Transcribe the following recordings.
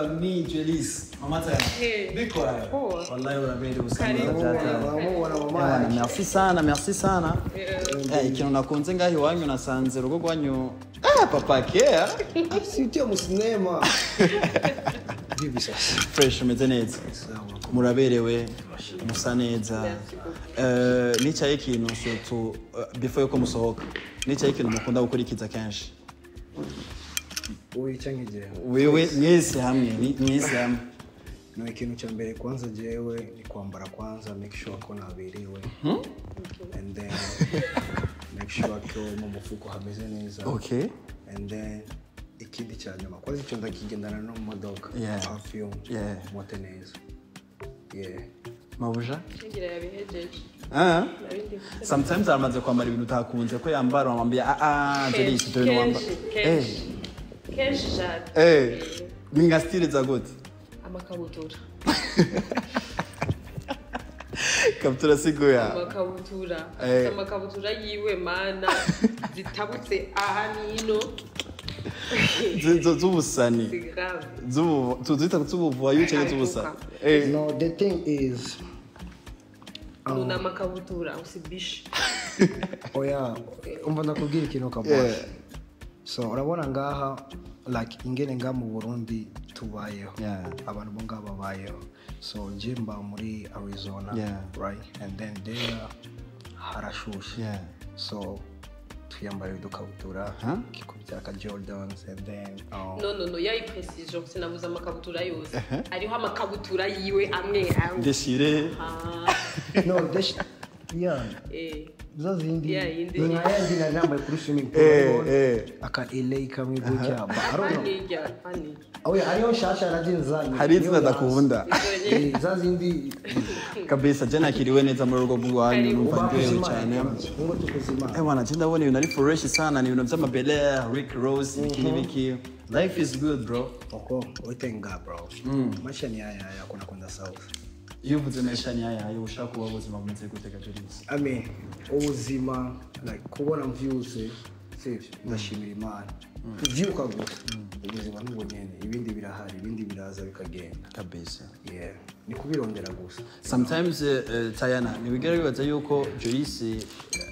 Famille Jolis. Mama Tayana. Hey. Biko hayo. Poa. Wallahi unapenda Karibu. usana. Merci sana, merci sana. Ikintu nakunze ngaho iwanyu nasanze urugo rwanyu. Ah, papa care. Si mu sinema. Bibi sasa. Fresh umeze neza. Muraberewe, musa neza. Nicaye ikintu surtout before yuko musohoka. Nicaye ikintu mukunda gukurikiza kenshi. Uyu cyangwa jewe. Wewe mwese hamwe, mwese hamwe. No, ikintu cya mbere kwanza jewe ni kwambara kwanza, make sure ko naberewe. And then make sure ko mu mufuko hameze neza. Okay. And then ikindi cya nyuma kwanza icyo ndakigendana no mu modoka. Perfume. Mote neza. Yeah. Mabuja? Ngira yabihejeje. Ah. Sometimes aramaze kwambara ibintu utakunze ko yambara wamwambia Jolis dore no wambara. Kenshi cyane. Ni nka style za gute? Amakabutura. Kabutura siguya. Amakabutura. Amakabutura yiwe mana zitabutse aha nino. Z'ubusani. Tuzita z'ubuvayo cyangwa z'ubusani. No, the thing is nuna amakabutura usibishe. Oya, umva ndakubwira ikintu kabwa. So urabona ngaha like ingene nga mu Burundi tubayeho. Abantu bo ngaha babayeho. So je mba muri Arizona, right? And then there harashushe. So tuyambara udukabutura kikubita ka Jordans and then no yayi precision sinavuze amakabutura yose. Ariho amakabutura yiwe amwe amwe. Deshire. No, yeah. Zazindi. Nayandi na nambaye kuri swimming pool. Aka LA kamwe gutya. I don't know. Oya hariho shasha nazinzanye. Hari izina ndakunda. Zazindi kabisa je nakiriwe neza mu rugo rwanyu numva ndyohewe cyane. Ngo tukuzima. Bwana je ndabona ibintu ari fresh sana, ni ibintu by'amabele, Rick Ross, biki biki. Life is good bro. Oko, we thank God bro. Maisha ni haya haya kuna kwenda south. Iyo uvuze maisha ni haya haya ushaka kuba ubuzima bumeze gute Jolis? I mean, ubuzima like kubona mvyuse sivyo ndashimira Imana. Kuvyuka gusa ubuzima n'ubwo nyene ibindi birahari ibindi biraza bikagenda kabisa. Yeah, ni kubirondera gusa. Sometimes Tayana nibigera bibaza yuko Jolis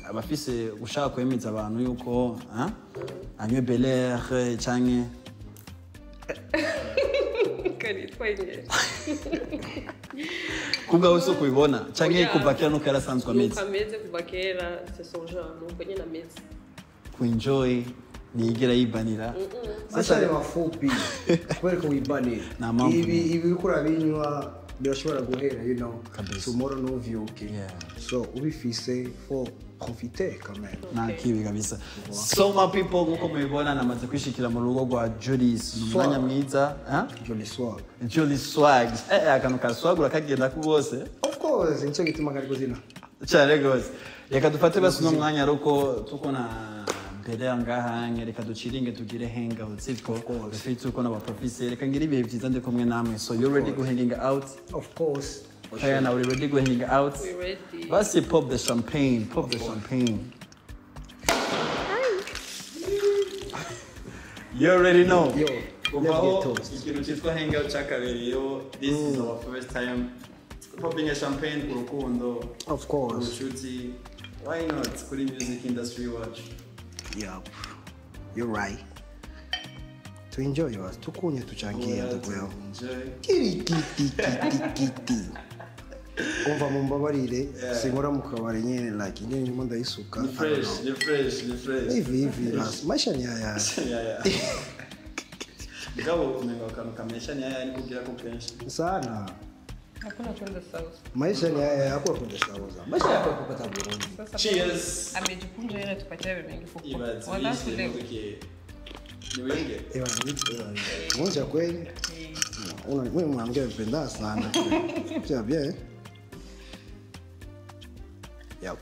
abafise ushaka kwemeza abantu yuko anywe Belair canke kubwa wese kubibona canke kuva kera nuko yarasanzwe ameze. Ameze kuva kera c'est son genre nuko nyene ameze. Kuenjoy nigera yibanira. Sasa ni mafupi kubera ko wibanira. Ibi bikura binywa birashobora guhera you know. Tomorrow no view okay. So ubifise for profiter quand même. Na kibi kabisa. So my people nkuko mubibona namaze kwishikira mu rugo rwa Jolis. Umwanya mwiza, Jolis swag. Jolis swag. Akantu ka swag urakagenda ku bose. Of course, nicyo gituma kari kuzina. Cyane gose. Reka dufate basi no mwanya ruko tukona mbere ngaha reka duciringe tugire hangout siko dufite uko n'abaprofesseur reka ngira ibihe byiza ndi kumwe namwe. So you ready go hanging out? Of course. Tayana, we ready go hanging out? We ready. Basi pop the champagne, pop the champagne. You already know. Yo, let's get toast. Ikintu cyitwa hangout cyakabereyeho. This is our first time popping a champagne urukundo. Of course. Ubucuti. Why not? Kuri music industry watch. Yup, you're right. To enjoy us, tukunye tuchangie ndugu yangu. Kiri kiti kiti kiti. Umva mumbabarire, sinkora mu kabari nyene like nyene ndimo ndayisuka. Ni fresh, ni fresh, ni fresh. Hivi hivi basi. Maisha ni haya. Haya. Ngabo umenga akantu kamesha ni haya ni kugira ko kenshi. Sana. Hakuna kwenda south. Maisha ni haya, hakuna kwenda south. Maisha yako kupata Burundi. Cheers. Amejikunja ile tupatie mengi fuko. Wala kuleo. Ni wenge. Ewa, ni kweli. Una wewe mwanamke mpenda sana. Pia bien. Yep.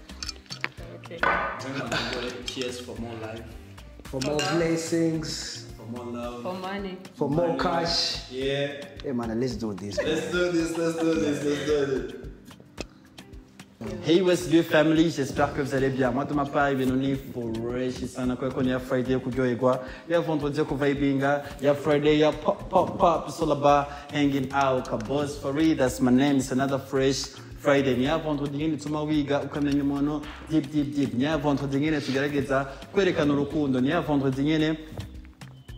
Okay. Cheers for more life. For more blessings. For more love. For money. For more cash. Yeah. Hey man, let's do this. Let's do this, let's do this, let's do it. Hey, what's good family? J'espère que vous allez bien. Moi de ma part, ibintu ni fresh sana kubera ko ni ya Friday yo kuryoherwa, ya vendredi yo kuvibinga, ya Friday ya pop pop pop. It's all about hanging out. Boss Farid, that's my name. It's another fresh Friday. Ni ya vendredi nyine ituma wiga ukamenya umuntu deep deep deep. Ni ya vendredi nyine tugerageza kwerekana urukundo. Ni ya vendredi nyine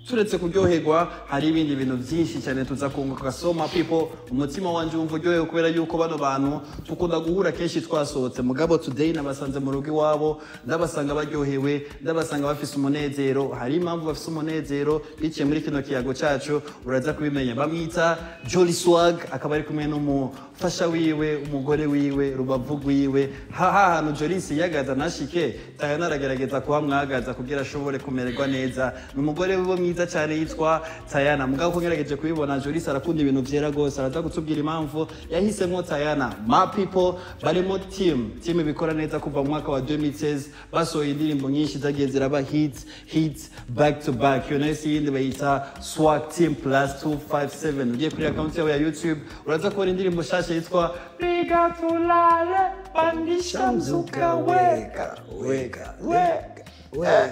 turetse kuryoherwa, hari ibindi bintu byinshi cyane tuza kunguka. So my people, umutima wanje wumva uryohewe kubera yuko bano bantu tukunda guhura kenshi twasohotse, mugabo today nabasanze mu rugo iwabo, ndabasanga baryohewe, ndabasanga bafise umunezero. Hari impamvu bafise umunezero biciye muri kino kiyago cyacu, uraza kubimenya. Bamwita Jolly Swag, akaba ari kumwe n'umufasha wiwe, umugore wiwe, rubavu rwiwe. Ha hantu Jolis yagaza nashike, Tayana aragerageza kuhamwagaza kugira ashobore kumererwa neza. Ni umugore wiwe mwiza cyane yitwa Tayana. Mugabo ko ngerageje kubibona, Jolis arakunda ibintu vyera gose, araza kutubwira impamvu yahisemo Tayana. My people, barimo team ibikora neza kuva mu mwaka wa 2016, basohoye indirimbo nyinshi zagiye ziraba hits hits back to back. Iyo nayo si yindi, bayita Swag Team plus 257. Ugiye kuri account yabo ya YouTube, uraza kubona indirimbo shasha yitwa Piga Tulale, Pandisha Mzuka, Weka Weka. Weka.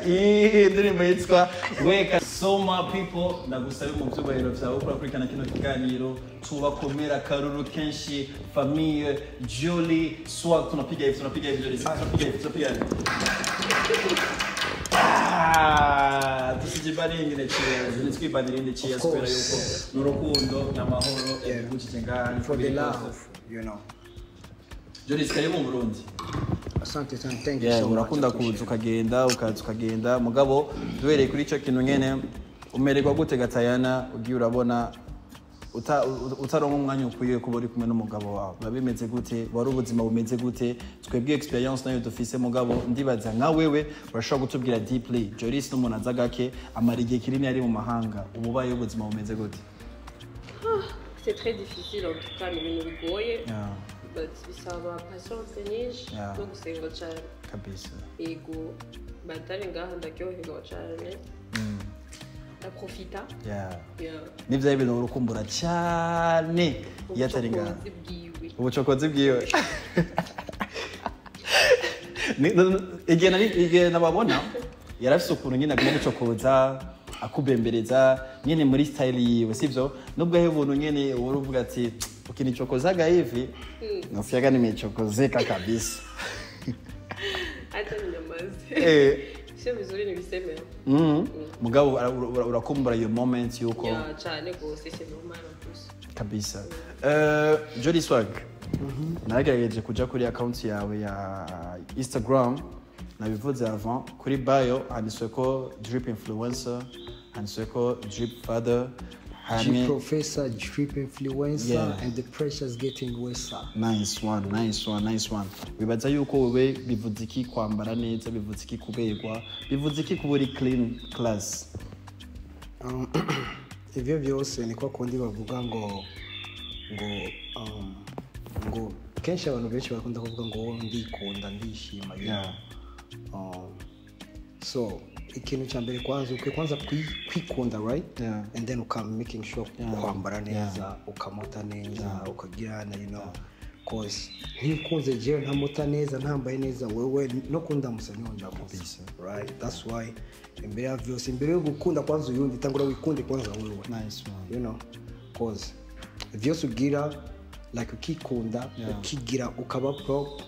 Iyi ndirimbo yitwa Weka. So my people, ndagusabe mu byubahiro byawe kurakurikirana kino kiganiro, tubakomera karuru kenshi famille Jolly Swag. Tunapiga hivi, tunapiga hivi, Jolly, tunapiga hivi, tunapiga hivi. Ah, tusijibaringire cheers, nitwibanire cheers kubera yuko n'urukundo n'amahoro yabihujije ngaha. For the love. Jolly, karibu mu Burundi. Asante sana, thank you so much. Urakunda kuza ukagenda, ukaza ukagenda, mugabo duhereye kuri icyo kintu nyene, umererwa gute Gatayana ugiye urabona utaronka umwanya ukwiye kuba uri kumwe n'umugabo wawe? Biba bimeze gute? Wari ubuzima bumeze gute? Twebwe experience nayo dufise, mugabo ndibaza nka wewe urashobora kutubwira deeply. Jolis n'umuntu aza gake, amara igihe kinini ari mu mahanga, ubu ubayeho ubuzima bumeze gute? C'est très difficile en tout cas, ni ibintu bigoye. But bisaba patience nyinshi no gusenga cyane. Yego, batari ngaha ndaryoherwa cyane, ndaprofita. Yeah. Nivyo ibintu urukumbura cyane iyo atari ngaha? Ubucokozi bwiwe. Ubucokozi bwiwe. Igihe nababona, yarafise ukuntu nyine aguma gucokoza, akubembereza nyine muri style yiwe, sivyo? Nubwo aho ubuntu nyine uhora uvuga ati ukinichokozaga hivi nasikiaga nimechokozeka kabisa. Hata ninyamaze. Sio vizuri niviseme. Mugabo urakumbura iyo moment yuko Yeah, cyane gose, c'est normal en plus. Kabisa. Jolly Swag, nagerageje kuja kuri account yawe ya Instagram, nabivuze avant, kuri bio handitswe ko drip influencer, handitswe ko drip father, G hamwe professor, drip influencer, and the pressure's getting worse. Nice one, nice one, nice one. Wibaza yuko wewe bivuze iki kwambara neza, bivuze iki kuberwa, bivuze iki kuba uri clean class? Ivyo byose ni kwa kundi bavuga ngo kenshi abantu benshi bakunda kuvuga ngo ndikunda, ndishima, you know. So ikintu cya mbere, kwanza ukwiye kwanza kwikunda, right? Yeah. And then uka making sure kwambara neza, ukamota neza, ukagirana, cause ntikunze jewe ntamota neza, ntambaye neza, wewe no kundamutsa niho ndamutsa, right? That's why imbere ya vyose, imbere yo gukunda kwanza uyundi, tangura wikunde kwanza wewe. Nice one. Cause vyose ugira, like ukikunda, ukigira, ukaba prop,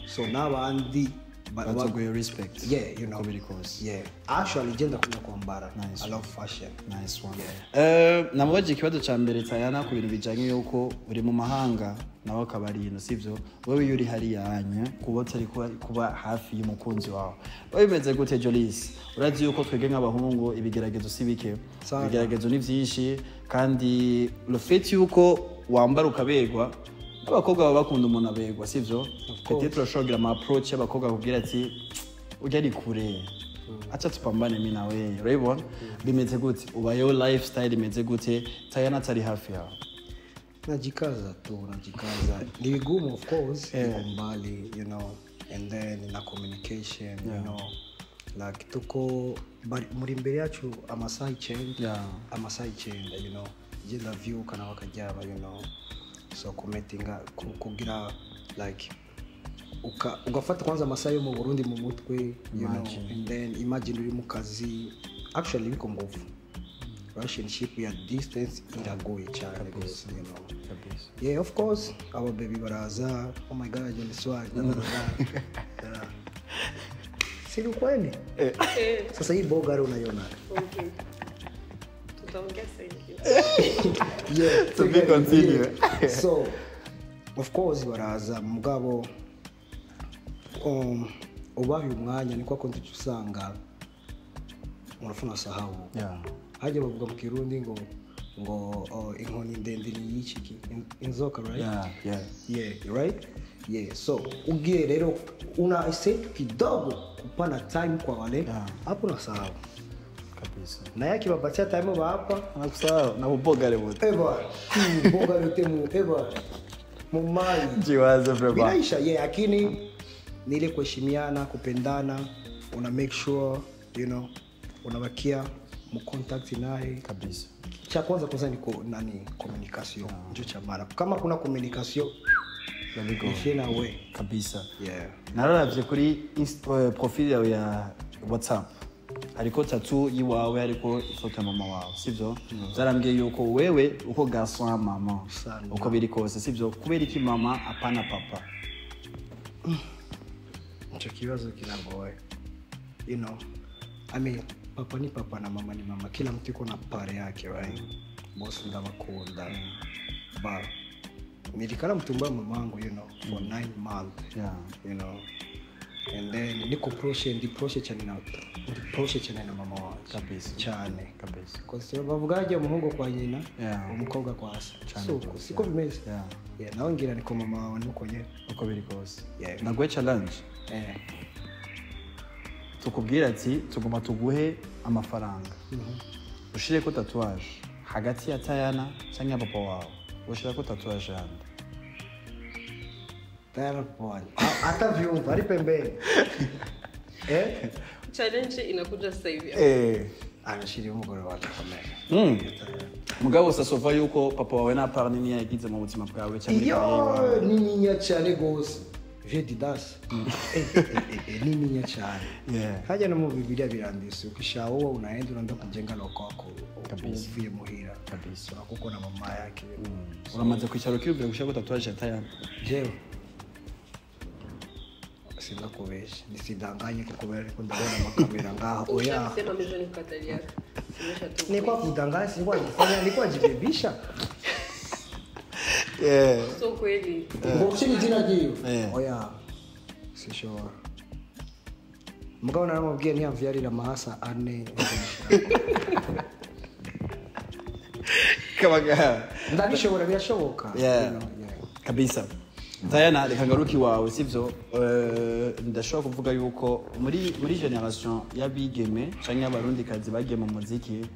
so n'abandi Bataguye respect. Yeah. Uko biri kose. Yeah, actually je ndakunda kwambara. Nice. I love fashion. Nice one. Namubajije ikibazo ca mbere Tayana ku bintu bijanye yuko uri mu mahanga nawe akaba ari ino, sivyo? Wewe iyo uri hariya hanya kuba utari kuba hafi y'umukunzi wawe, wowe bimeze gute? Jolis, urazi yuko twebwe nk'abahungu ibigeragezo si bike. Sana. Ibigeragezo ni vyinshi, kandi le fait yuko wambara ukaberwa, abakobwa baba bakunda umuntu aberwa, sivyo? Peut-être urashobora kugira ama approach y'abakobwa akubwira ati ujya ari kure, acha tupambane mi nawe. Urabibona bimeze gute? Ubayeho lifestyle imeze gute Tayana atari hafi yawe? Najikaza tu, najikaza. Ni vigumu, of course. Niko mbali, and then na communication, like tuko muri imbere yacu amasaha 9. Amasaha 9, je ndavyuka nawe akaryama, so kumetinga kugira like Ugafata kwanza amasaha yo mu Burundi mu mutwe, you know, and then imagine uri mu kazi. Actually biko nguvu. Relationship ya distance iragoye cyane gose, you know. Yeah, of course our baby baraza, oh my god, you swag. Si kweli? Sasa hii boga unaiona. Okay. Tutaongea sasa. Yeah, to be continue. Yeah. So of course baraza mugabo ubaha umwanya niko konti usanga urafuna sahau. Yeah. Haje bavuga mu Kirundi ngo inkoni ndende ni yiciki inzoka, right? Yeah, yeah. Yeah, right? Yeah, so ugiye rero una set kidogo kupana time kwa wale hapo na sahau. Kabisa. Na yake babatia time ba hapa anakusahau na uboga leo. Eba, boga yote mu eba. Mumai. Jiwaze vreba. Binaisha, yeah, lakini ni ile kuheshimiana, kupendana, una make sure, you know, unabakia mu contact naye kabisa. Cha kwanza ni nani communication, ndio cha mara. Kama kuna communication na we kabisa. Yeah. Nararavye kuri profile yawe ya WhatsApp. Hariko tattoo yiwawe, hariko ifoto ya mama wawe, sivyo? Zarambwiye yuko wewe uko garçon ya mama. Uko biri kose, sivyo? Kubera iki mama apana papa? Ico kibazo kiragoye. You know, I mean, papa ni papa na mama ni mama. Kila mtu yuko na pare yake, right? Boss ndabakunda. Ba nilikala mtumba mamangu, you know, for 9 months. Yeah. You know. And then niko proche ndi proche cyane na mama wanje. Kabisa. Cyane. Kabisa. Kwa bavugaje umuhungu kwa nyina, umukobwa kwa se. So siko bimeze. Yeah. Yeah, nawe ngira niko mama wawe nuko nyene. Uko biri kose. Yeah. Ndaguhe challenge. Tukubwira ati tuguma tuguhe amafaranga. Ushire ko tatouage hagati ya Tayana cyangwa papa wawe. Ushire ko tatouage yande. Tayana papa wangu. Hata viumba ari pembeni. Challenge inakuja sasa hivi. Anashiri umugore wanje kamera. Mugabo sasova yuko papa wawe na part nini yagize mu buzima bwawe cyangwa iyo nini cyane gose. Je didas. Nini cyane. Yeah. Haja no mu Biblia biranditse ukishaoa unaenda unaenda kujenga loko wako uvuye muhira. Kabisa. Kuko na mama yake. Uramaze kwicara ukiyumvira gushaka tatuage ya Tayana. Jewe. Sina kubesha, nisidanganye kuko ariko ndabona makamera ngaha. Oya. Sema mimi nikukatalia. Simesha tu. Ni kwa kudanganya, si kwa kufanya, ni kwa jibebisha. Yeah. So kweli. Ngo jina jiyo. Oya. Si sure. Mugabo naramubwiye ntiyamvyarira amahasa ane. Kabaga. Ndabishobora birashoboka. Yeah. You know, yeah. Kabisa. Tayana reka ngaruki wawe sivyo? Ndashobora kuvuga yuko muri generation y'abigeme canke y'abarundikazi bagiye mu muziki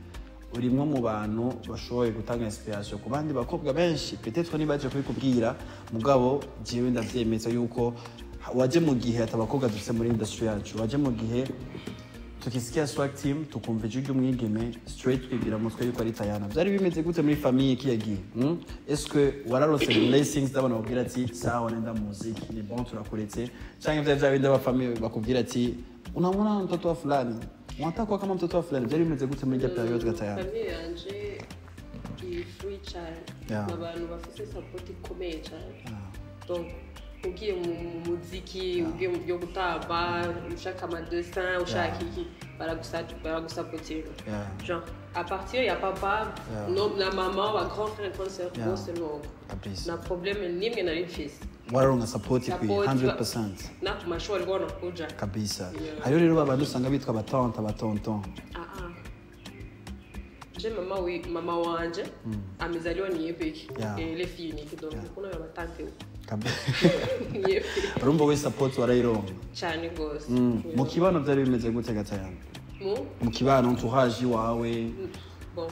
urimwo mu bantu bashoboye gutanga inspiration ku bandi bakobwa benshi, peut-être nibaje kubikubwira mugabo jewe ndavyemeza yuko waje mu gihe atabakobwa dufise muri industry yacu, waje mu gihe tukisikia swag team tukumva ijwi ry'umwigeme straight twibwira mutwe yuko ari Tayana. Byari bimeze gute muri famille kiyagiye? Est-ce que wararose blessings d'abana bakubwira ati sawa nenda muziki ni bon turakuretse, canke vyari vya bindi aba famille bakubwira ati unamwona mtoto wa fulani, unataka kama mtoto wa fulani? Byari bimeze gute muri rya periode ga Tayana? Famille yanje iri free cyane. Abantu bafise support ikomeye cyane. Donc ugiye mu muziki, ugiye mu byo gutamba, ushaka ama dessin, ushaka iki, baragusapotinga. Genre à partir ya papa, no na mama, wa grand frère, grand sœur, bose no. Kabisa. Na problème nimwe nari mfise. Wararonka support ikwiye 100%. Na ku mashuri alikuwa anakuja. Kabisa. Hariyo rero babantu usanga bitwa abatante, abatonton. Je mama oui, mama wanje amezaliwa ni yepeki. Et les filles uniques donc kuna batante. Kabisa. Urumva we support warayironka. Cyane gose. Mu kibano byari bimeze gute Gatayana? Mu kibano entourage wawe. Bon.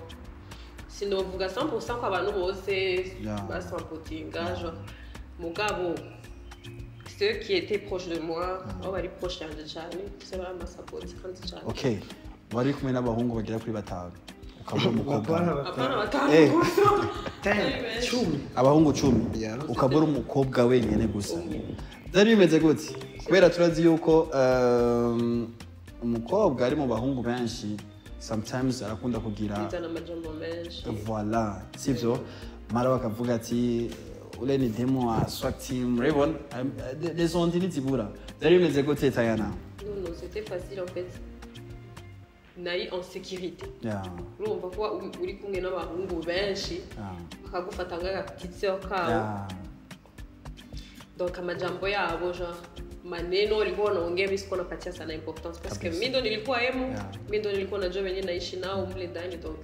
Sinovuga 100% ko abantu bose basampotinga genre mugabo ceux qui étaient proches de moi, abo bari proche yanje cyane, se baramasapoti kandi cyane. Okay. Wari kumwe n'abahungu bagera kuri 5. Ukabona umukobwa. Apana 5. 10 10 Abahungu 10. Ukabura umukobwa wenyene gusa. Byari bimeze gute? Kubera turazi yuko umukobwa ari mu bahungu benshi sometimes arakunda kugira bizana amajambo menshi. Voilà, sivyo? Mara bakavuga ati ule ni demo wa swag team Raybon, les ondes ntizibura. Byari bimeze gute Tayana? Non, c'était facile en fait. Nari en sécurité. Yeah. Urumva kuba uri kumwe n'abahungu benshi bakagufata nk'aga petite sœur kabo. Yeah. Donc amajambo yabo genre maneno walikuwa wanaongea, mimi sikuwa napatia sana importance parce que mimi ndo nilikuwa emo, mimi ndo nilikuwa najua wenyewe naishi nao mle ndani, donc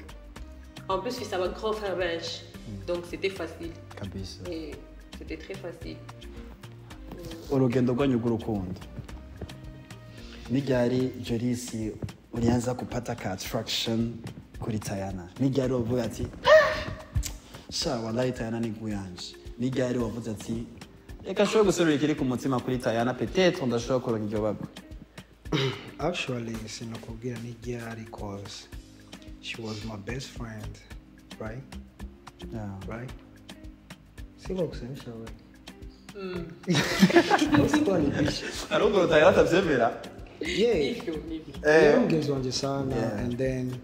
en plus fils à grand frère benshi, donc c'était facile. Kabisa. Et c'était très facile. Urugendo rwanyu rw'urukundo ni ryari Jolis ulianza kupata ka attraction kuri Tayana? Ni ryari wavuga ati sha wallahi Tayana ni guyanje? Ni ryari wavuze ati reka nshobore guserura ikiri ku mutima kuri Tayana, peut-être ndashobora kuronka iryo bagwa? Actually sinakubwira ni ryari cause she was my best friend, right? Yeah. Right? Siko kusemesha wewe. Ariko Tayana atavyemera. Yeah. Yari umugenzi wanje sana, and then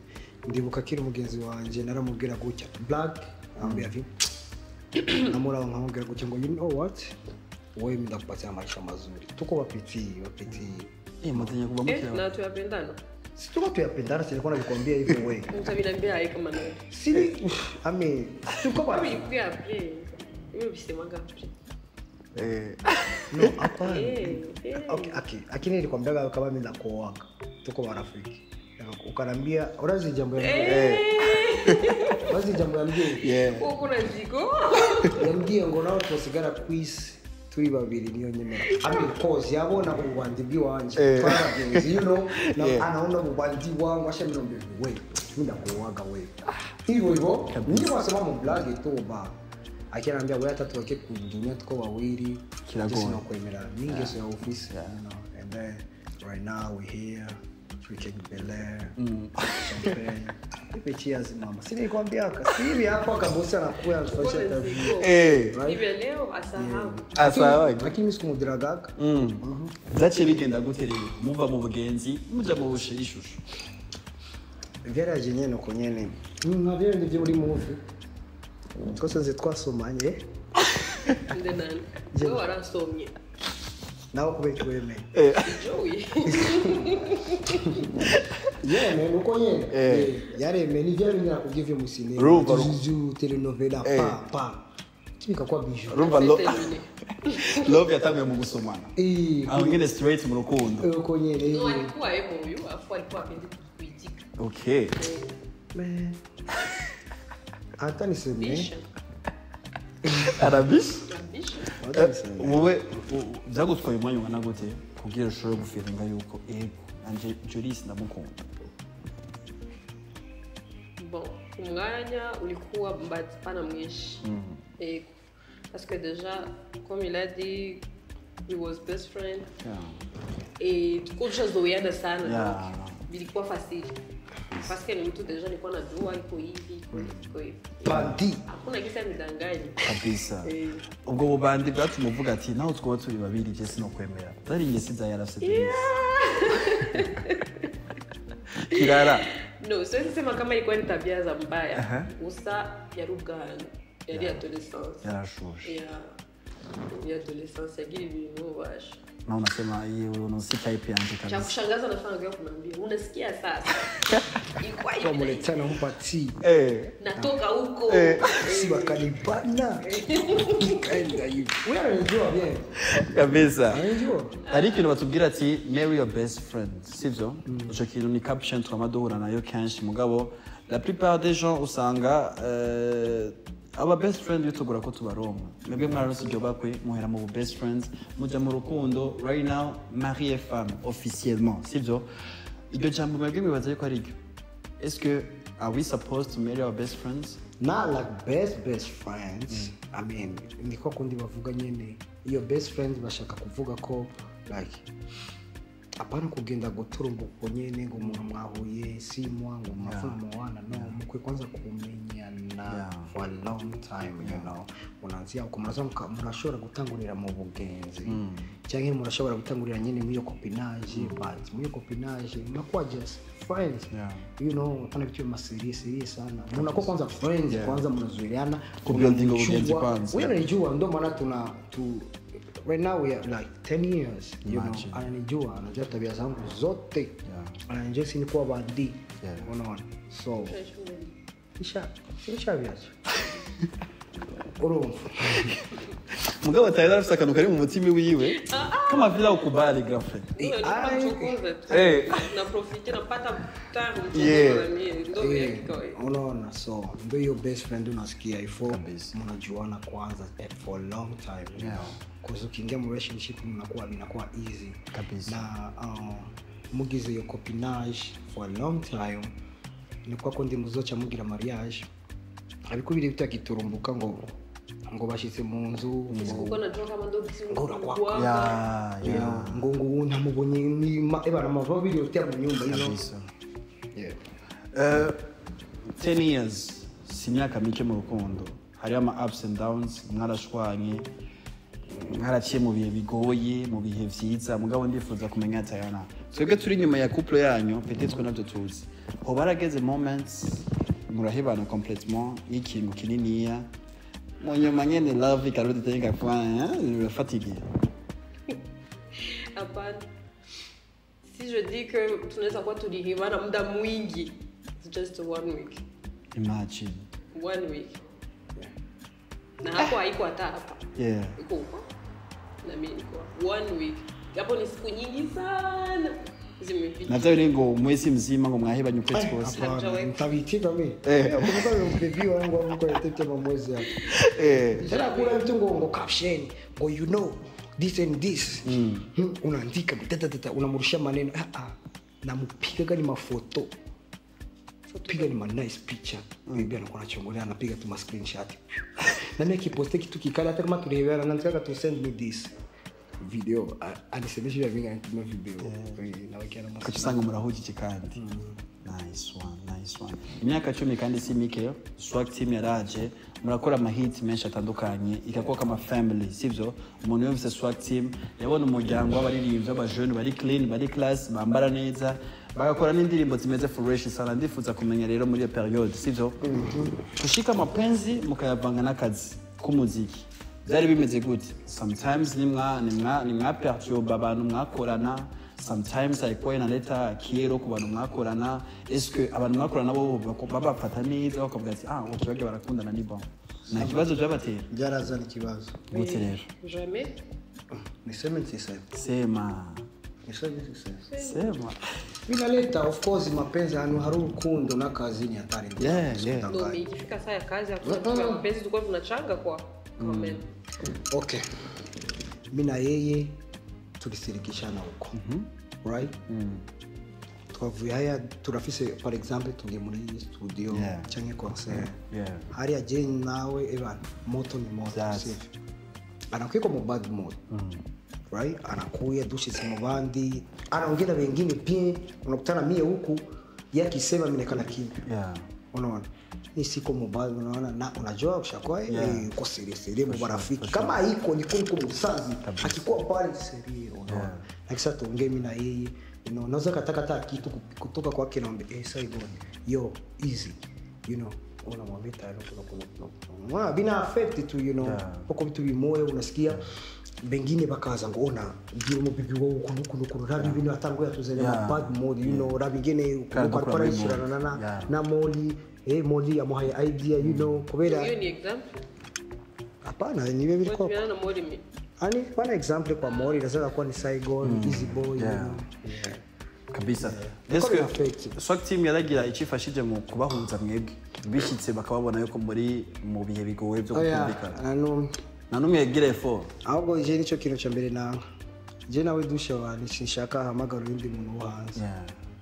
ndibuka akiri umugenzi wanje naramubwira gutya black ambia vi namura nkamubwira gutya ngo you know what, wewe ndakupatia maisha mazuri, tuko wapiti mutenya kuba mukira na tuyapendana, si tuko tuyapendana, silikuwa nakwambia hivyo wewe mtabinambia hai kama nawe si I mean tuko wapi après mimi bisemanga après no hapana. Okay, lakini nilikwambia kama mimi ndakuoa tuko marafiki, ukanambia urazi jambo ya urazi jambo ya mjini uko na ziko yambwiye ngo nawe twasigara quiz turi babiri niyo nyemera. I mean cause yabona ububandi bw'iwanje twaragenzi, you know, na anaona ububandi wangu asha mbere we mimi ndakuoaga wewe hivyo hivyo ndio wasema mu blog tu ba akiniambia wewe hata tuweke kudunia tuko wawili kiragoye kwemera ningeso ya office, you know, and then right now we here drinking Belair, champagne. Ipe cheers mama. Si nilikwambia si hivi hapo kabosi anakuya anafanya interview. Hivi leo asahau. Asahau. Lakini mimi sikumudragaga. Zache bigenda gute rero? Muva mu bugenzi, muja mu ishusho. Vyaraje nyene uko nyene. Nka vyo ndivyo muri movie. Twose twasomanye. Ndenani. Wewe warasomye. Nawe kubera wemeye. Joey. Yeah, uko nyene. Yaremeye ni vya bintu nakubwiye mu cinema. Juju telenovela pa pa. Kibika kwa bijou. Rumva love yatanguye mu gusomana. Aho nyene straight mu rukundo. Uko nyene. No alikuwa emo huyu, afu alikuwa apendi kuitika. Okay. Man. Hata niseme. Arabish? Wowe byagutwaye umwanya ungana gute kugira ushobore gufiringa yuko ego anje Jolis ndamukunda? Bon, umwanya ulikuwa pana mwinshi. Ego. Parce que déjà, comme il a dit, we was best friend. Yeah. Et tukazoeana sana. Yeah. Vilikuwa facile. Parce que ni mtu deja nilikuwa najua iko hivi, iko hivi. Bandi. Hakuna kisa nidanganye. Kabisa. Ubwo bubandi bwatuma uvuga ati naho twoba turi babiri je sinokwemera. Zari ingesi za yarafise. Yeah. Kirara. No, siwezi sema kama ilikuwa ni tabia za mbaya. Usa yari ubwana, yari adolescence. Yarashushe. Yeah. Yari adolescence yagira ibintu basha. Na unasema hiyo si type yangu kabisa. Cha kushangaza nafanya kwa kunambia, unasikia sasa. Ilikuwa hivi. Kwa mletana mpati. Natoka huko. Si bakalibana. Kaenda hivi. Wewe unajua bien. Kabisa. Unajua. Hari ikintu batubwira ati marry your best friend, sivyo? Ico kintu ni caption twamadura nayo kenshi mugabo la plupart des gens usanga aba best friend bitugura ko tubaronka. Mwebwe mwarose iryo bakwe muhera mu best friends muja mu rukundo right now mari et femme officiellement, sivyo? Iryo jambo mwebwe mwibaza yuko ari ryo. Est-ce que are we supposed to marry our best friends? Not like best friends. I mean, niko kundi bavuga nyene iyo best friends bashaka kuvuga ko like Hapana kugenda guturumbuka nyene ngo umuntu mwahuye si mwa ngo mwafuna mwana no mukwe kwanza kumenyana for a long time you know. Unaanzia uko murashobora gutangurira mu bugenzi cyangwa murashobora gutangurira nyene mu iyo copinage but mu iyo copinage mnakuwa just friends. You know, hapana vitu vya serious sana. Mnakuwa kwanza friends kwanza mnazoeleana kubuilding ubugenzi kwanza. Wewe unajua ndio maana tuna right now we are like 10 years you know. Ananijua, anajua tabia zangu zote. Ananijua si nikuwa badi. Unaona? So isha biacha. Urumva. Mugabo Tyler afite akantu kari mu mutima wiwe kama vile ukubali girlfriend. Na profite napata time ndio yake. Unaona, so ndio your best friend unasikia ifo mnajuana kwanza for a long time you know. Cause ukiingia mu relationship mnakuwa inakuwa easy kabisa. Na mugize yo copinage for a long time ni kwa ko ndi muzoca mugira mariage abikubiri bitagiturumbuka ngo bashitse mu nzu ngo najua kama ndo ngo ngo ngo ntamubonye ni ebana amava biri yote mu nyumba you know. Yeah. 10 years si imyaka mike mu rukundo, hari ama ups and downs, mwarashwanye, mwaraciye mu bihe bigoye, mu bihe vyiza, mugabo ndifuza kumenya Tayana. Twebwe turi inyuma ya couple yanyu, peut-être navyo tuzi. Ho barageze moments murahebana complètement y'ikintu kininiya. Mu nyuma nyene love ikarudi tenga kwa fatigué. Hapana. Si je dis que tunaweza kuwa tulihebana muda mwingi, it's just 1 week. Imagine. 1 week. Na hapo haiko hata hapa. Yeah. Iko huko. Na mimi niko 1 week. Hapo ni siku nyingi sana zimepita. Na tayari ngo mwezi mzima ngo mwahebanye ukwezi kose. Ntabitika mimi. Kumbuka mbebi wangu wangu kwa mwezi hapo. Tena kuna vitu ngo caption, ngo you know this and this. Unaandika tata unamrushia maneno. Namupiga gani mafoto. Piga ni ma nice picture. Bibi anakuwa anachongolia anapiga tu ma screenshot. Na mimi kiposte kitu kikali hata kama tulielewana nataka to send me this video anisemesha vya vingi anitumia video. Nawekea na masanga murahujije kandi. Nice one, nice one. Imyaka 10 kandi si mike, Swag Team yaraje, murakora ama hits menshi atandukanye, ikakuwa kama family, sivyo? Umuntu yumvise Swag Team, yabona umuryango w'abaririmbyi b'abajene bari clean, bari class, bambara neza, bagakora n'indirimbo zimeze fresh sana. Ndifuza kumenya rero muri iyo period, sivyo? Kushika mapenzi mukayavanga n'akazi k'umuziki. Byari bimeze gute? Sometimes nimwa perturba abantu mwakorana, sometimes haikuwa inaleta kero ku bantu mwakorana. Est-ce que abantu mwakorana bo babafata neza bakavuga ati ah okay bage barakundana ni bon? Na kibazo byabatera? Byarazana ikibazo. Gute rero? Jamais. Niseme niseme. Sema. Niseme niseme. Sema. Inaleta of course mapenzi hanu hari urukundo n'akazi ni hatari. Yeah, yeah. Ndio ikifika saa ya kazi hakuna mapenzi tulikuwa tunachanga kwa comment. Okay. Mimi na yeye tulisirikishana huko. Right? Twavuye haya turafise for example tugiye muri studio cyangwa concert. Hari aje nawe ebana moto ni moto safe. Anakuwa mu bad mood. Right? Anakuya dushitse mu bandi, anaongea wengine pia, unakutana mie huku yeye akisema mimi nakala kimya. Yeah. Unaona? Ni siko mobile unaona na unajua ukishakuwa uko serious mu marafiki kama iko ni kunko msazi akikuwa pale serious unaona. Na kisha tuongee mimi na yeye you know, naweza kataka hata kitu kutoka kwake naombe Saigon yo easy you know, unamwambia tayari kuna bina affect tu you know, uko vitu bimoyo unasikia bengine bakaza ngo ona ngira umubibi wo ukuntu rabi ibintu atanguye atuzanye bad mode you know, rabi ngene ukuntu ariko na Moli Moli amuhaye idea you know, kubera hiyo ni example. Hapana niwe biri kwa na Moli mi ani pana example kwa Moli lazima kuwa ni Saigon Easy Boy you know. Kabisa. Est-ce que Swag Team yaragira icifashije mu kubahuza mwebwe bishitse bakababona yuko muri mu bihe bigoye byo gukumvikana? Na numwe yagira effort. Ahubwo je nico kintu cya mbere nanga. Je nawe dusha abantu sinshaka ahamagara undi muntu wo hanze.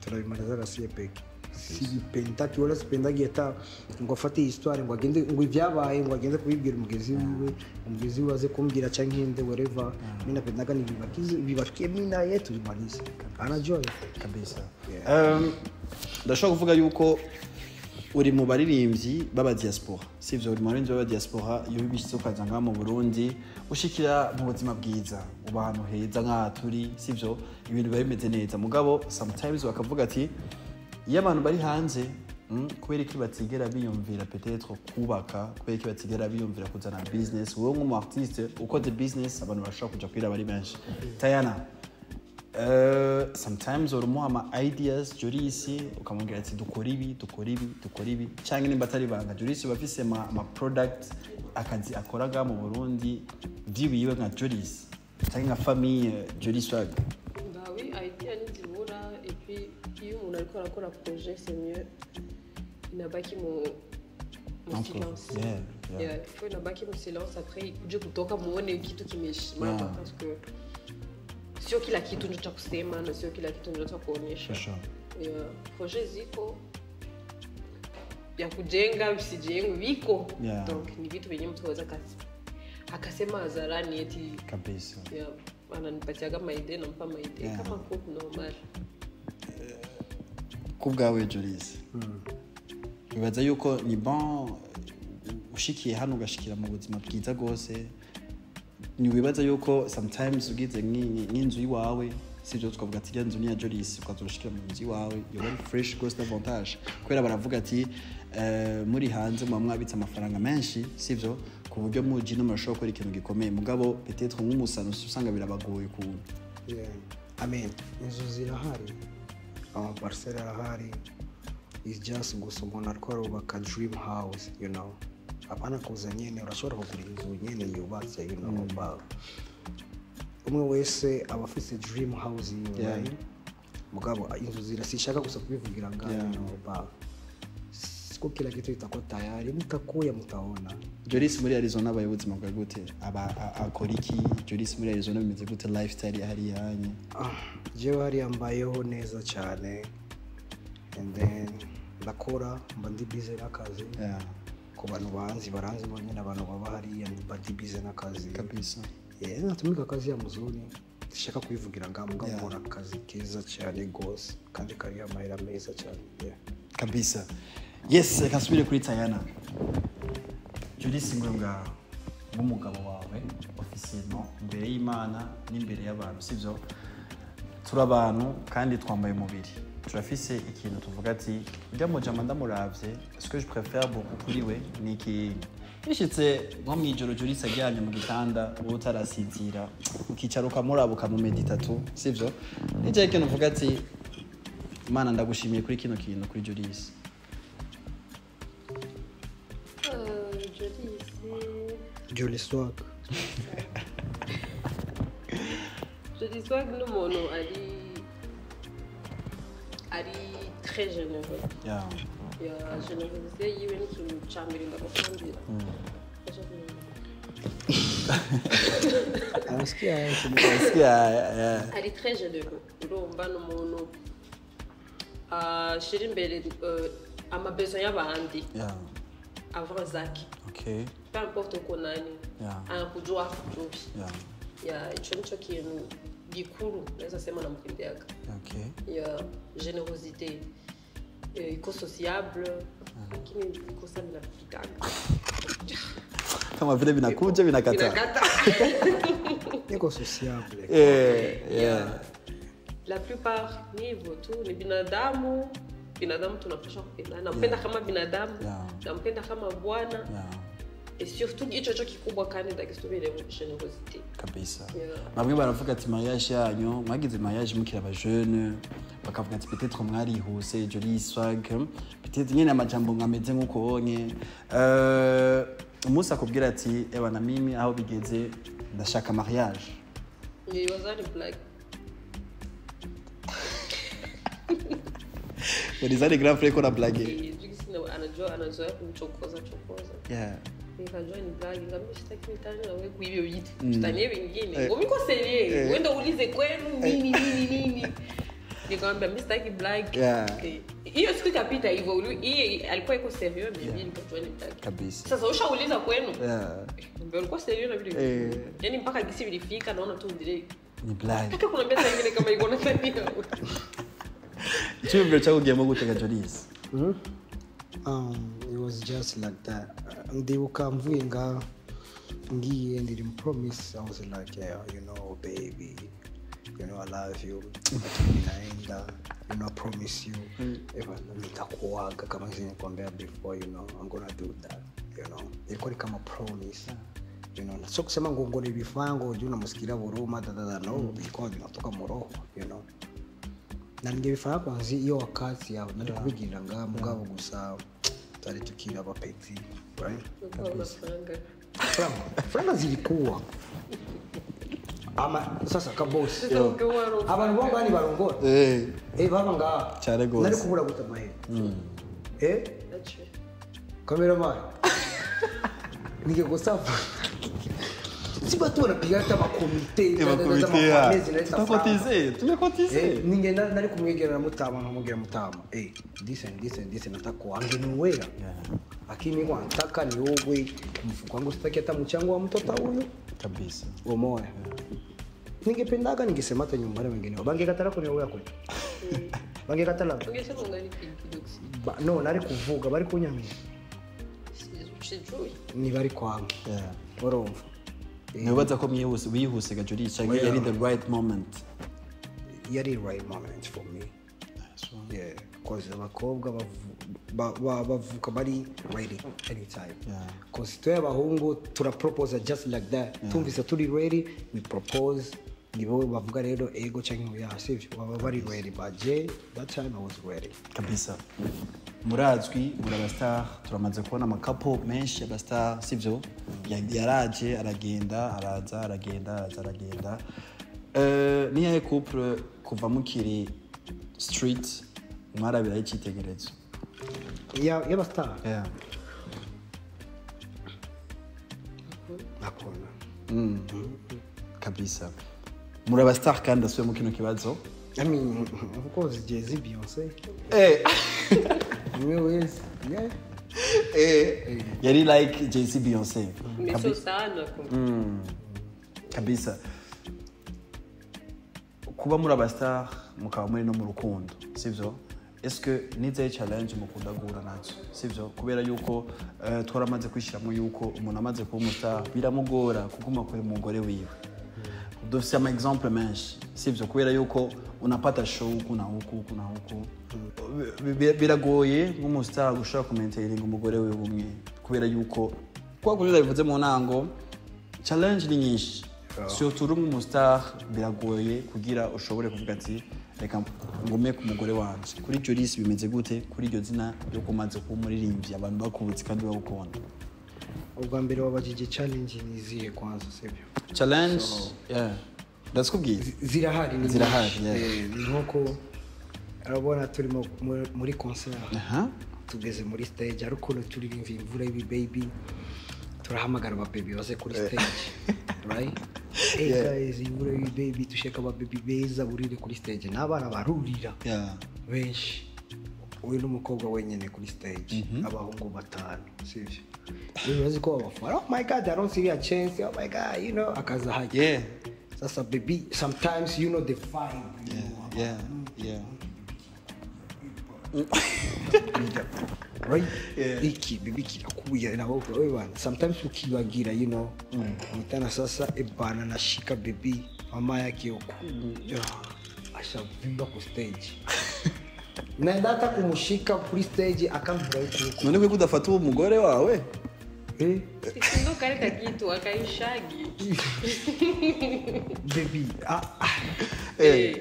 Turabimariza gasiye peke. Sibipendaki wala sipendagi ata ngo afate histoire ngo agende ngo ibyabaye ngo agende kubibwira umugenzi wiwe, umugenzi wiwe aze kumbwira canke inde whatever. Mimi napendaga ni bibakiye mimi na yetu tumalize. Anajoy kabisa. Ndashobora kuvuga yuko uri mu baririmbyi b'aba diaspora, sivyo? Uri mu baririmbyi b'aba diaspora, iyo bishitse ukaza ngaha mu Burundi ushikira mu buzima bwiza, uba ahantu heza nk'aha turi, sivyo? Ibintu biba bimeze neza, mugabo sometimes bakavuga ati iyo abantu bari hanze, kubera iki batigera biyumvira peut-être kubaka, kubera iki batigera biyumvira kuzana business? Wowe nk'umu artiste ukoze business, abantu bashobora kuja kwira bari benshi. Tayana, sometimes urumuha ama ideas Jolis, ukamubwira ati dukora ibi, dukora ibi, dukora ibi, cyangwa nimba atari ibanga, Jolis bafise ama product, akazi akoraga mu Burundi vyiwiwe nka Jolis cyangwa nka famille Jolis Swag? Bah oui, idea ntizibura. Et puis iyo umuntu ariko arakora projet, c'est mieux inabaki mu silence. Yeah, il faut inabaki mu silence, après ikuje kutoka muone kitu kimesimama, parce que sio kila kitu ndio cha kusema na sio kila kitu ndio cha kuonyesha. Sure. Yeah, projet ziko ya kujenga visijengwe viko. Donc ni vitu vyenye mtu anaweza akasema hadharani eti kabisa. Yeah, ananipatia kama idea, nampa ma idea kama couple normal. Kubwawe Jolis, bibaza yuko ni bon ushikiye hano ugashikira mu buzima bwiza gose, ni wibaza yuko sometimes ugize nk'inzu iwawe, sivyo? Tukavuga ati inzu ni ya Jolis, ukazoshikira mu nzu iwawe yoba ari fresh gose, davantage kubera baravuga ati muri hanze muba mwabitse amafaranga menshi, sivyo? Ku buryo muji no murashobora gukora ikintu gikomeye, mugabo peut-être nk'umusano usanga birabagoye ukuntu. Yeah. I mean, inzu zirahari, ama parcelle arahari, it's just gusa umuntu ariko arubaka dream house, you know. Hapana kuza nyene, urashobora kugura inzu nyene yubatse, you know, but umwe wese aba afise dream house yiwe, right? Mugabo inzu zirasishaka gusa kubivugira ngaho, you know, but siko kila kitu itakuwa tayari, mtakuya mtaona. Jolis muri Arizona abaye ubuzima bwa gute? Aba akora iki? Jolis muri Arizona bimeze gute, lifestyle hariya yanyu? Jewe hariya mbayeho neza cyane, and then ndakora, mba ndi busy n'akazi. Ku bantu banzi baranzi bo nyine, abantu baba hariya mba ndi busy n'akazi kabisa. Yeah, natumika akazi ya muzuri, sishaka kubivugira ngaho, mugabo nkora akazi keza cyane gose kandi kari amahera meza cyane. Yeah. Kabisa. Yes, reka nsubire kuri Tayana. Jolis Ngombwa nk'umugabo wawe officiellement imbere y'Imana n'imbere y'abantu, sivyo? Turi abantu kandi twambaye umubiri, turafise ikintu tuvuga ati ujya mujama ndamuravye, ce que je préfère beaucoup kuri we ni iki. Bishitse nko mw'ijoro Jolis aryamye mu gitanda, wowe utarasinzira, ukicara ukamuraba ukamumedita tu, sivyo? Nicyo ikintu uvuga ati Imana ndagushimiye kuri kino kintu kuri Jolis. Jolis Swag. Jolis Swag ni umuntu ari très généreux. Yeah. Yeah, générosité yiwe ni ikintu ca mbere ndamukundira. Ari très généreux. Urumva ni umuntu ashira imbere ama besoin y'abandi. Avant zake. Okay. Peu importe uko nani. Anakujua akujui. Yeah, ico nico kintu gikuru naweza sema namukundiaga. Okay. Yeah, générosité. Iko sociable, lakini kosa ninapitaga. Kama vile vinakuja vinakataa. Vinakata. Niko sociable. Yeah. La plupart ni hivyo tu, ni binadamu. Binadamu tunapaswa kupendana. Nampenda kama binadamu, nampenda kama bwana. Et surtout hicho cho kikubwa kandi ndakisubire mu générosité. Kabisa. Bamwe baravuga ati mariage yanyu, mwagize mariage mukiri aba jeune, bakavuga ati peut-être mwarihuse Jolis Swag, peut-être nyene amajambo ngameze nkuko wonye. Umunsi akubwira ati ewa na mimi aho bigeze ndashaka mariage. Nibaza ni blague. Ulizani grand frère kona blague. Anajua anazoea kumchokoza chokoza. Yeah. Nikajua ni blague, ngambi sitaki mitani na wewe kuibia vitu. Tutanie wengine. Ngo miko serieux. Wenda uulize kwenu nini nini nini. Nikamwambia mimi sitaki blague. Yeah. Hiyo siku ikapita hivyo, hii alikuwa iko sérieux, mimi nikajua ni blague. Kabisa. Sasa ushauliza kwenu. Yeah. Mbona ulikuwa sérieux na vile? Yaani mpaka gisi vilifika naona tu direct. Ni blague. Kaka kuna mbesa nyingine kama iko na tabia. Icyumviro cyakugiyemo gute Jolis? It was just like that. Ndibuka mvuye nga ngiye ndiri promise. I was like, yeah, you know baby, you know I love you. Lakini naenda, you know I promise you. Eva nitakuaga kama nilikwambia before, you know I'm gonna do that, you know. Ilikuwa ni kama promise. You know, so kusema ngo nilifango juu namusikilia buruma da no, ilikuwa inatoka mu roho, you know. Na ningebifanya kwanza iyo wakati yawe nari kubigirira nga mugabo gusa twari tukiri abapeti, right? Franga zilikuwa ama sasa kabosi abantu bo ngani barongora baba nga cyane gose nari kubura guta mahera cameraman ningegusafa si batu wanapiga hata makomite tunakotize tunakotize ninge nari kumwegera na mutama nkamubwira mutama this and this and this nataka angeniwea lakini kwa nataka niogwe mfuko wangu sitaki hata mchango wa mtoto huyu kabisa umoya. Ningependaga ningesema hata nyumbani wengine bangekatala kuniowea kwetu bangekatala ungesema ungali kidogo no nari kuvuga bari kunyamira ni bari kwanga urumva. Nibaza ko mwihuse wihuse Jolis cyangwa yari the right moment. Yari right moment for me. Yeah, cause abakobwa bavuka bari ready anytime. Cause twe abahungu tura propose just like that. Tumvise turi ready, we propose. Nibo bavuga rero ego cyangwa ya sivyo baba bari ready, but Jay that time I was ready. Kabisa. Murazwi muri abastar turamaze kubona amakapo menshi y'abastar sivyo yaraje aragenda araza aragenda araza aragenda. Niyahe couple kuva mukiri street mwarabira icyitegererezo y'abastar? Yeah. Nakona. Kabisa. Muri abastar kandi asuye mu kino kibazo. I mean, of course, Jay-Z, Beyoncé. Yes. Yeah. Yari like Jay-Z, Beyoncé. Miso sana. Kabisa. Kuba muri abastar mukaba muri no mu rukundo, sivyo? Est-ce que nize challenge mukunda guhura nazo, sivyo? Kubera yuko twaramaze kwishiramo yuko umuntu amaze kuba umustar biramugora kuguma kuri mugore wiwe. Dufise ama exemple menshi, sivyo? Kubera yuko unapata show huku na huku huku na huku. Biragoye nk'umustar gushaka kumaintaininga umugore wiwe umwe kubera yuko kwa kubiza bivuze mu ntango challenge ni nyinshi. Surtout uri umustar biragoye kugira ushobore kuvuga ati reka ngume ku mugore wanje. Kuri Jolis bimeze gute kuri iryo zina ryo kumaze kuba umuririmbyi abantu bakubutse kandi bagukunda? Ubwa mbere wabajije challenge ni izihe kwanza, sibyo? Challenge yeah. Ndakubwiye zirahari ni zirahari. Nkuko urabona turi muri concert tugeze muri stage ariko turirimba imvura y'ibi baby turahamagara aba baby baze kuri stage, right? Hey guys, imvura y'ibi baby tushaka aba baby beza burire kuri stage n'abana barurira benshi. Uyu n'umukobwa wenyine kuri stage abahungu batanu, sivyo? Bibaze ko abafana, oh my god, I don't see a chance, oh my god, you know, akaza haje. Sasa baby, sometimes you know the vibe. Yeah, yeah. Right? Iki baby kirakuya na wowe bana. Sometimes ukibagira, you know. Mutana sasa ebana nashika baby mama yake huko. Ashavimba ku stage. Naenda hata kumushika kuri stage akamvura huko. None kwe kudafata uwo mugore wawe? Sindo kare kakitu akaishagi. Baby,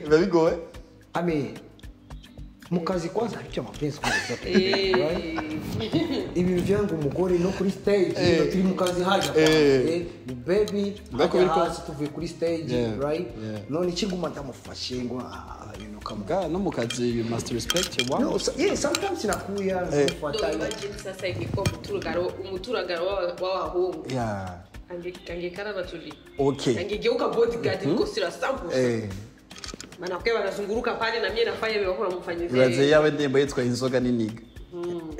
baby go. I mean, mukazi kwanza aricyo mapenzi kwanza, right? Ibi vyangu umugore no kuri stage, turi mukazi haja. Baby, hasi tuvuye kuri stage, right? None ikiguma ndamufashe ngo you know kama. Ga no mukazi you must respect your wife. No, so, yeah, sometimes inakuya nakufuata. Imagine sasa ingekuwa umuturagaro w'abahungu. Yeah. Angekana na tuli. Okay. Angegeuka bodyguard niko sira 100%. Maana kwa wanazunguruka pale na mimi nafanya hivyo kwa mfanyizia. Uraze yawe ndimbo yitwa inzoga n'iniga.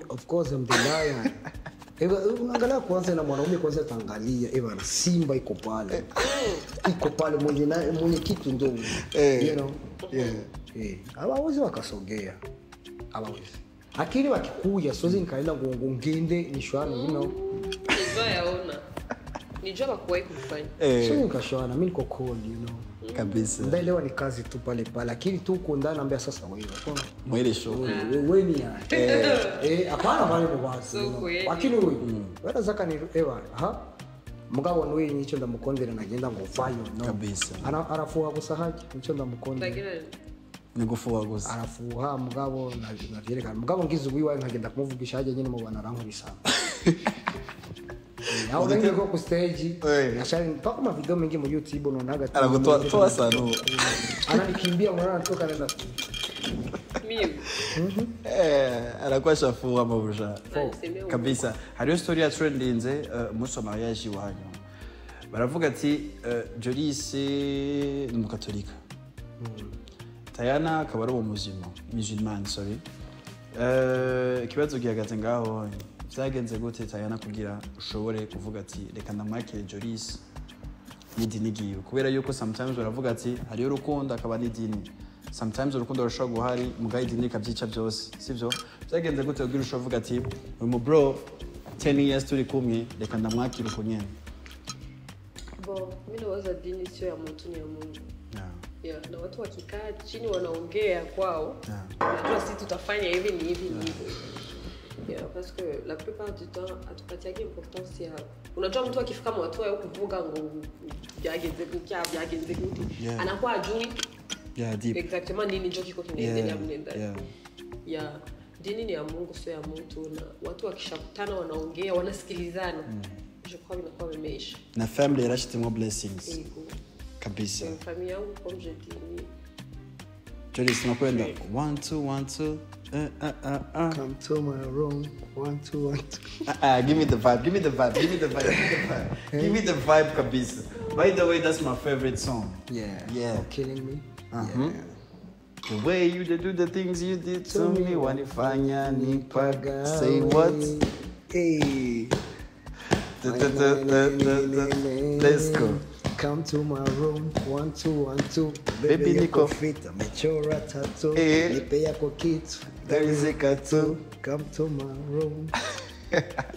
Of course I'm the lion. Eba unaangalia kwanza na mwanaume kwanza ataangalia eba na simba iko pale. Iko pale mwenye na mwenye kitu ndio. You know. Yeah. Hawawezi wakasogea. Hawawezi. Akili wakikuya sozi nikaenda ngongende nishwana you know. Nijua yaona. Nijua bakuwahi kufanya. Sio nikashwana mimi niko cold you know. Kabisa. Ndaelewa ni kazi tu pale pale lakini tu uko ndani naambia sasa wewe. Mwele show. Wewe ni ya. Hapana pale kwa wazi. Lakini huyu wala zaka ni ewa ha. Mugabo n'uyu nico ndamukondera nagenda ngo vayo no. Kabisa. Arafuha gusa haje nico ndamukondera. Ni gufuha gusa. Arafuha mugabo navyerekana. Mugabo ngize uwiwaye nkagenda kumuvugisha haje nyine mu bana arankubisa. Naho ngiye ku stage nashari mpaka ma video mengi mu YouTube unaonaga tu. Anakutoa toa sana. Ananikimbia unaona anatoka anaenda. Mimi. Anakuwa shafuha mabusha. Kabisa. Hariyo story ya trendinze umunsi wa mariage iwanyu. Baravuga ati Jolis ni umukatolika. Tayana akaba ari umuzima, musulman sorry. Ikibazo gihagaze ngaho byagenze gute Tayana kugira ushobore kuvuga ati reka ndamwakire Jolis n'idini giyo kubera yuko sometimes baravuga ati hariyo urukundo akaba n'idini sometimes urukundo rushobora guhari mugaye idini ikabyica byose sivyo byagenze gute kugira ushobore kuvuga ati uyu mu bro 10 years turi kumwe reka ndamwakire uko nyene. Bon, mimi nawaza dini sio ya mtu ni ya Mungu. Yeah, na watu wakikaa chini wanaongea kwao. Unajua sisi tutafanya hivi ni hivi ni hivi. Yeah, parce que la plupart du temps hatupatiagi importance ya unajua mtu akifika mwatua ya kuvuga ngo byagenze gutya byagenze gute anakuwa ajui deep exactement nini ndio kiko kinaendelea mnenda. Yeah, dini ni ya Mungu sio ya mtu na watu wakishakutana wanaongea wanasikilizana. Je crois inakuwa imeisha. Na family yarashitimwa blessings. Kabisa. Familia yangu comme je dis. Jolis tunakwenda 1 2 1 2 Come to my room 1 2 1 2. Give me the vibe, give me the vibe, give me the vibe, give me the vibe. Give me the vibe kabisa. By the way, that's my favorite song. Yeah. Yeah. You're killing me. Yeah. The way you do the things you did to me wanifanya nipaga. Say what? Hey. Let's go. Come to my room 1 2 1 2. Baby niko fit amechora tattoo. Nipe yako kitu darizika tu. Come to my room.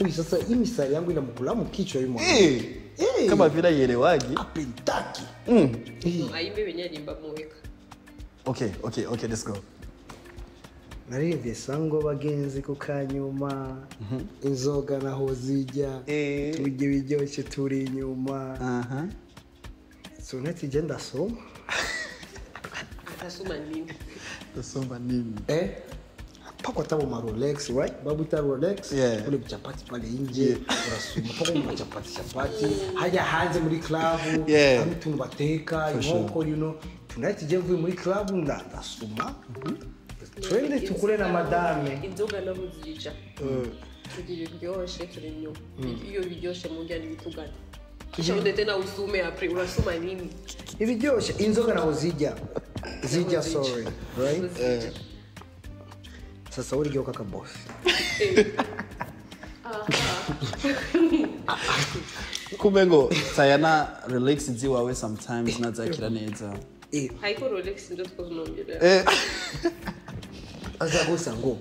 Uy, sasa hii misali yangu inamkulamu kichwa hii mwana. Kama vile yelewagi. Apentaki. No, aimbe wenyewe alimba mweka. Okay, let's go. Narivye sango bagenzi kukanyuma inzoga naho zijya tujye bijyoshe turi inyuma. Soneti je ndasoma. Atasoma nini? Ndasoma nini? Pako tabo ma Rolex, right? Babu ta Rolex. Ule chapati pale nje, urasoma pako ma chapati. Haja hanze muri club, abantu bateka, inkoko you know. Tonight je mvuye muri club ndasoma. Twende tukule na madame. Inzoga naho zija. Tugiye byoshe turi nyuma. Iyo biryoshe mu njyana ibitugana. Kisha uende tena usume apre urasoma nini? Ibiryoshe inzoga naho zijya. Zijya sorry, right? Sasa uligeuka ka boss. Kumengo Tayana relax ziwawe sometimes nazakira neza. Haiko relax ndio tuko tunaongelea. Aza gusa ngo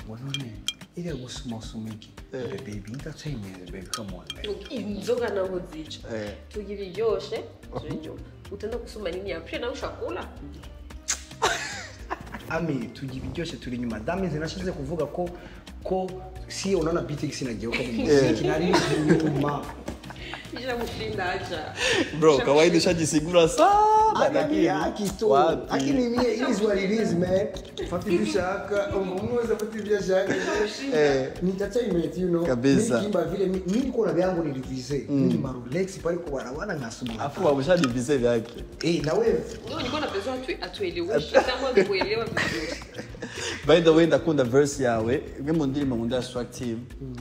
none ile gusoma usomiki. Baby entertainment baby come on man. Inzoga naho zija. Tugira iryoshe turi nyuma. Utenda kusoma nini apre na ushakula? Ami tugira iryoshe turi nyuma. Dami zinashize kuvuga ko si unaona BTX inageuka mu muziki nari nyuma. Kisha kushinda acha. Bro, kawaida ushajisigura sana lakini lakini mimi it is what it is man. Fati bishaka umuntu fati byashaka. Ni entertainment you know. Kabisa. Kimba vile mimi niko na byangu nilivize. Mimi ma Rolex pale kwa barabara ngasoma. Afu wameshadivize vyake. Na wewe. Ndio niko na besoin atueleweshe kama kuelewa vizuri. By the way, ndakunda verse yawe, imwe mu ndirimbo nkunda ya Swag Team,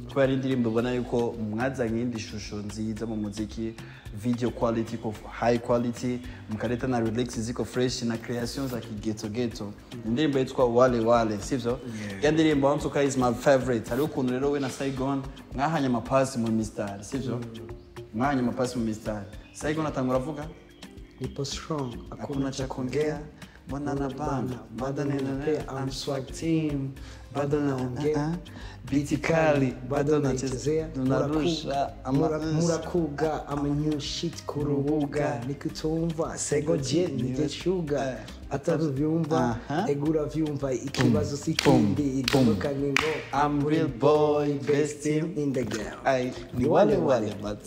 kubera indirimbo ubona yuko mwazanye iyindi shusho nziza mu muziki, video quality ko high quality, mukareta na lyrics ziko fresh na creation za kigeto geto. Indirimbo yitwa Wale Wale, sivyo? Ya ndirimbo Antuka is my favorite. Hari ukuntu rero we na Saigon mwahanye amapasi mu mistari, sivyo? Mwahanye amapasi mu mistari. Saigon atangura avuga Nipo strong, hakuna cha kuongea, mbona na bana bado ninaongea, I'm Swag Team, bado naongea, biti kali bado nachezea, tunarusha murakuga ama new shit ku rubuga, nikutumva sego je nije sugar atavyumva egura vyumva ikibazo si kindi igaruka ni ngo I'm real boy, best team in the game. Ay, ni wale wale but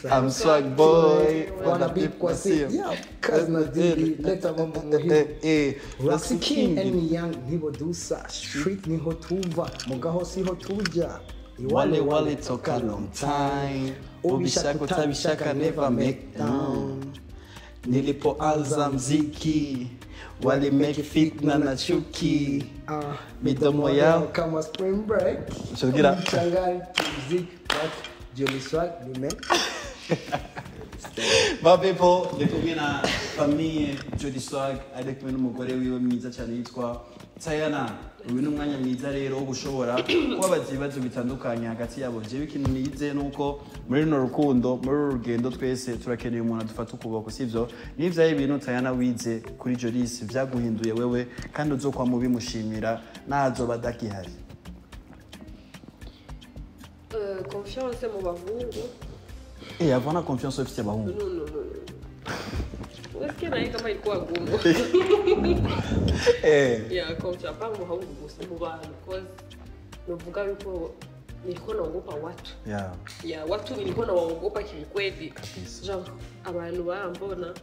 I'm swag boy, wanna be kwa sim. Yeah, cause na dili leta mambo muhimu. Roxy King and Young nibo dusa, street niho tuva, mugaho siho tuja. Wale wale toka long time, ubishaka utabishaka never make down. Nilipoanza mziki, wali make fitna na chuki. Midomo yao kama spring break. Shogira. Mchangani mziki but Jolly Swag nime. My people, ndi kumwe na famille Jolly Swag, ari kumwe n'umugore wiwe mwiza cyane yitwa Tayana. Uyu ni umwanya mwiza rero wo gushobora kubabaza ibibazo bitandukanye hagati yabo. Jewe ikintu nize nuko muri runo rukundo, muri uru rugendo twese turakeneye umuntu adufata ukuboko, sivyo? N'ivyaye ibintu Tayana wize kuri Jolis vyaguhinduye wewe, kandi uzokwa mubimushimira nazoba adakihari. Confiance mu bahungu. Havana confiance ufite abahungu. No. Unasikia naye kama ilikuwa gumu. Yeah, confiance pa mu bahungu gusa mu bantu because novuga yuko nilikuwa naogopa watu. Yeah, watu nilikuwa nawaogopa kiukweli. Genre abantu bambona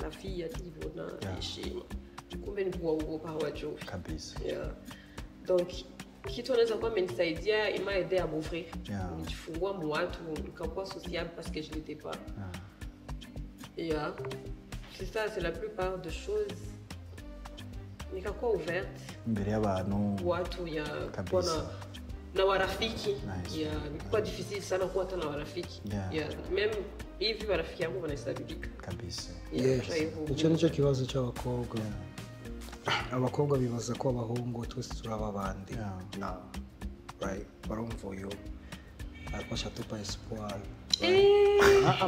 na fille atibona heshima. Kumbe ni kuwaogopa hawajui. Kabisa. Yeah. Donc kitu anaweza kuwa amenisaidia, il m'a aidé à m'ouvrir. Nijifungua mu watu, nikakuwa sociable parce que je l'étais pas. Yeah. C'est ça, c'est la plupart de choses. Nikakuwa ouverte. Mbele y'abantu. Watu ya kuwa na warafiki. Nice. Yeah, ilikuwa difficile sana kuwa hata na warafiki. Yeah. Même hivi warafiki yangu wanahesabika. Kabisa. Yes. Icyo nicyo kibazo cy'abakobwa. Abakobwa bibaza ko abahungu twese turababandi. Na right, barumva uyu ariko tupa espoir.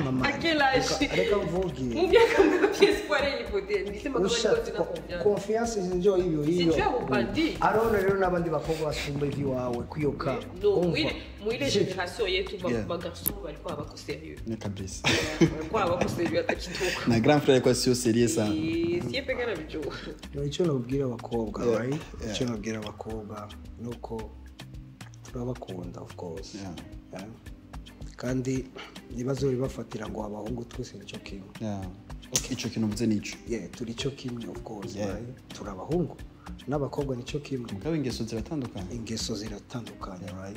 Mama. À quel âge? Reka mvuge. Mu myaka ngapi espoir ilipotea? Nilisema kama nilikuwa sina confiance. Confiance ndio hiyo hiyo. Si tu ubandi. Arona rero n'abandi bakobwa basumba iwawe kuyoka. No, mwile generation yetu ba garçon balikuwa bako sérieux. Ni kabisa. Walikuwa bako sérieux hata kidogo. Na grand frère kwa sio sérieux sana. Si pekana bijua. No, icyo nabwira abakobwa, right? Icyo nabwira abakobwa nuko turabakunda of course. Yeah. Kandi ibibazo bibafatira ngo abahungu twese nico kimwe. Okay, ico kintu mvuze nico. Yeah, turi cyo kimwe of course. Right? Turi abahungu n'abakobwa nico kimwe. Mugabo ingeso ziratandukanye. Ingeso ziratandukanye, right?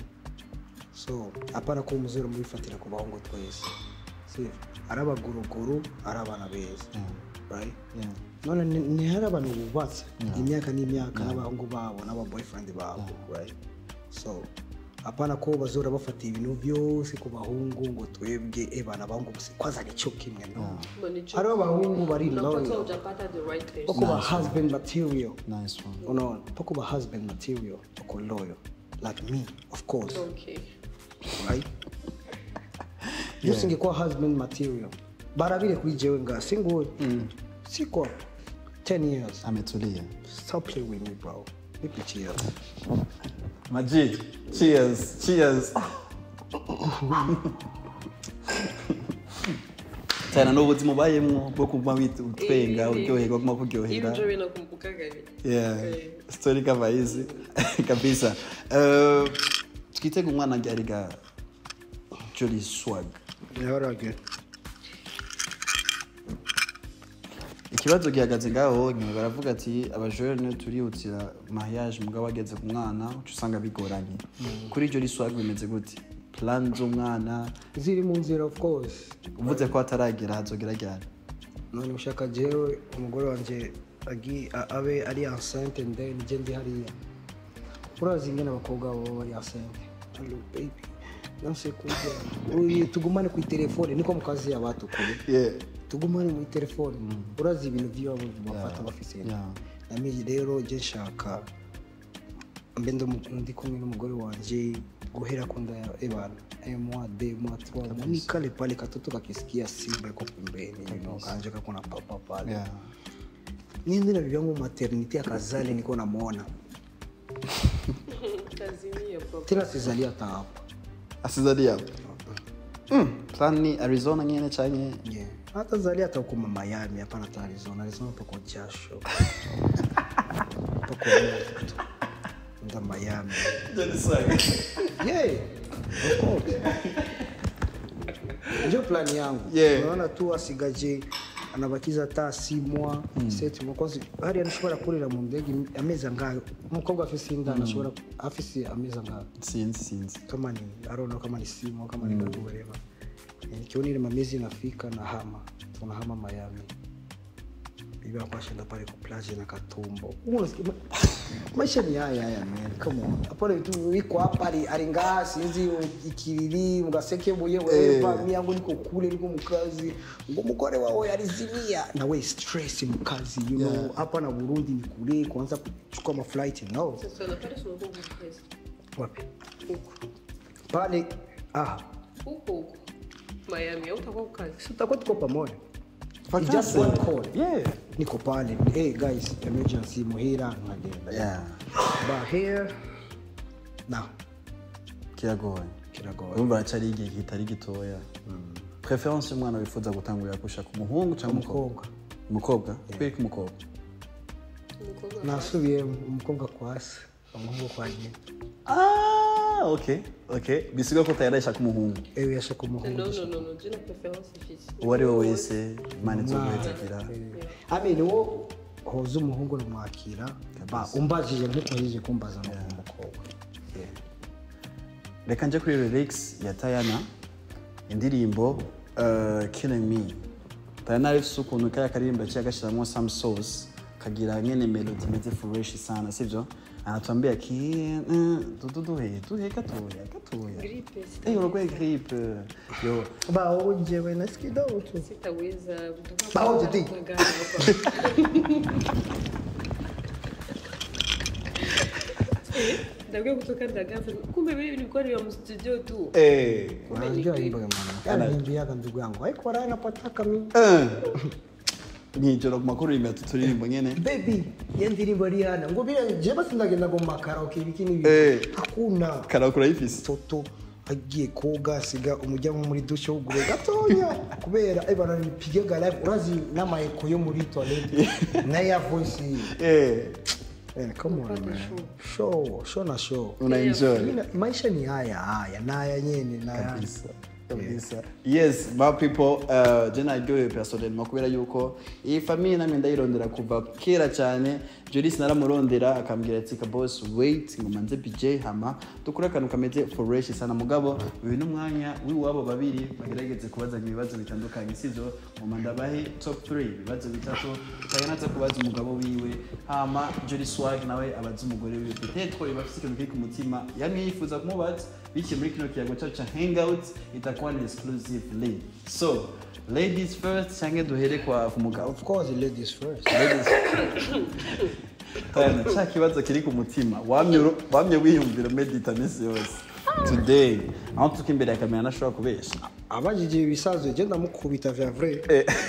So, apana ko umuzero mubifatira ku bahungu twese. Si, arabaguruguru, arabana beza. Right? Yeah. None ni hari abantu bubatse imyaka n'imyaka n'abahungu babo n'aba boyfriend babo, right? So, apana ko bazora bafata ibintu byose ku bahungu ngo twebwe ebana abahungu bose kwaza nico kimwe no. Hari abahungu bari loyal. Pako ba husband material. Nice one. No, pako ba husband material, pako loyal like me of course. Okay. Right? Yeah. Usingekuwa husband material. Barabire kuri jewe nga single. Siko 10 years. Ametulia. Stop play with me bro. Nipe cheers. Maji, cheers, cheers. Tena n'ubuzima ubayemwo bwo kuguma utwenga uryoherwa guma kuryohera. Ibyo bintu nakumbukaga. Yeah. Story kama hizi kabisa. Twitega umwana ryari ga Jolly Swag. Yarage. Ikibazo gihagaze ngaho nyuma baravuga ati abajene turihutira mariage mugabo ageze ku mwana uca usanga bigoranye. Kuri Jolly Swag bimeze gute? Plan z'umwana ziri mu nzira of course. Uvuze ko ataragera hazogera ryari? None ushaka jewe umugore wanje agi abe ari enceinte and then je ndi hariya. Urazi ingene abakobwa baba bari enceinte. Hello baby. Nanse kuja. Uyu tugumane ku telefone niko mukazi y'abatu kure. Yeah. Tugumane mu telefone. Urazi ibintu byabo bafata bafise. Nami rero je nshaka mbe ndi kumwe n'umugore wanje guhera kunda ebana 1 mois 2 mois 3 mois nikale pale katoto kakisikia simba iko pembeni you know kanje kakona papa pale. Yeah. Niende na bibi yangu maternity akazale niko namuona. Tazimia papa. Tena sizalia hata hapa. Asizalia hapa. Plan ni Arizona nyene chanye. Yeah. Hata zalia hata huko Miami hapana hata Arizona. Arizona pako jasho. Pako moto. Nda Miami. Yeah. Of course. Ndio plan yangu. Yeah. Unaona tu asigaje anabakiza hata 6 mois, 7 mois kwanza hari anashobora kurira mu ndege amezi angahe. Umukobwa afise inda anashobora afise amezi angahe? Sinzi. Kama ni I don't know kama ni 6 mois kama ni ngapi whatever. Nikiona ile mamezi inafika na hama. Tunahama Miami. Bibi akwashinda pale ku plage na katumbo. Maisha ni haya man. Come on. Hapo vitu wiko hapa ari ngaa sinzi ikiriri mugaseke buye wewe mimi yangu niko kule niko mukazi. Ngo mugore wawe arizimia na we stress mukazi you know hapa na Burundi ni kule kuanza kuchukua ma flight no. Sasa na pale sio huko kazi. Wapi? Huko. Pale huko. Miami utakuwa kazi. Tutakuwa tuko pamoja. It's just one call. Yeah. Niko pale. Hey guys, emergency muhira ngagenda. Yeah. But here now. Kiragoye. Kiragoye. Urumva cyari igihe kitari gitoya. Preference y'umwana wifuza gutangurira gushaka umuhungu cyangwa umukobwa? Umukobwa. Kweri umukobwa. Umukobwa. Nasubiye umukobwa kwase, umuhungu kwa nyina. Okay. Okay. Bisiga ko tayarashaka umuhungu. Ewe yashaka umuhungu. No, je na preference ifise. Uwari we wese Imana izoguhezagira. I mean wo hoza umuhungu namwakira ba umbajije nkuko yije kumbaza no kumukobwa. Yeah. Reka nje kuri lyrics ya Tayana indirimbo Killing Me. Tayana arifise ukuntu kaya karirimba cyagashiramo some sauce kagira nyene melody imeze fresh sana sivyo? Anatuambia ki duhe duhe gatoya gatoya. Gripe. Urwaye gripe. Yo. Ba oje we nasikido tu. Sitaweza. Ba oje ti. Ndabwiye kutoka ndagafa kumbe biri nilikuwa ni mu studio tu. Unajua imba mwana. Ananiambiaga ndugu yangu. Haiko raha napataka mimi. Nijoro kumakuru imba tuturirimbo nyene. Baby, yendirimbo Rihanna. Ngo bila je basi ndagenda ngo makaraoke ibiki nibi. Hakuna. Karaoke urayifise. Toto agiye koga asiga umujya muri douche wugure gatonya kubera ebana nipigaga live urazi n'amayeko yo muri toilette na ya voice. Come on man. Show na show. Una enjoy. Maisha ni haya na haya nyene na kabisa. Kabisa. Yes, my people, je naryohewe personnellement kubera yuko iyi famille namwe ndayirondera kuva kera cyane. Jolis naramurondera akambwira ati ka boss wait ngo manze BJ hama dukure akantu kameze fresh sana mugabo uyu n'umwanya w'iwabo babiri bagerageze kubazanya ibibazo bitandukanye sivyo ngoma ndabahe top 3 ibibazo bitatu Tayana kubaza umugabo wiwe hama Jolis Swag nawe abaza umugore wiwe peut-être bafise ikintu kiri ku mutima yamwe yifuza kumubaza biki muri kino kiyago cyacu cha hangout itakuwa ni exclusively. So ladies first change duhere kwa kumugabo. Of course ladies first. Ladies. Tayana cha kibazo kiri ku mutima wamye wiyumvira medita misi yose. Today aho tuki imbere ya kamera nashobora kubesha. Abajije ibisazo je ndamukubita vya vrai.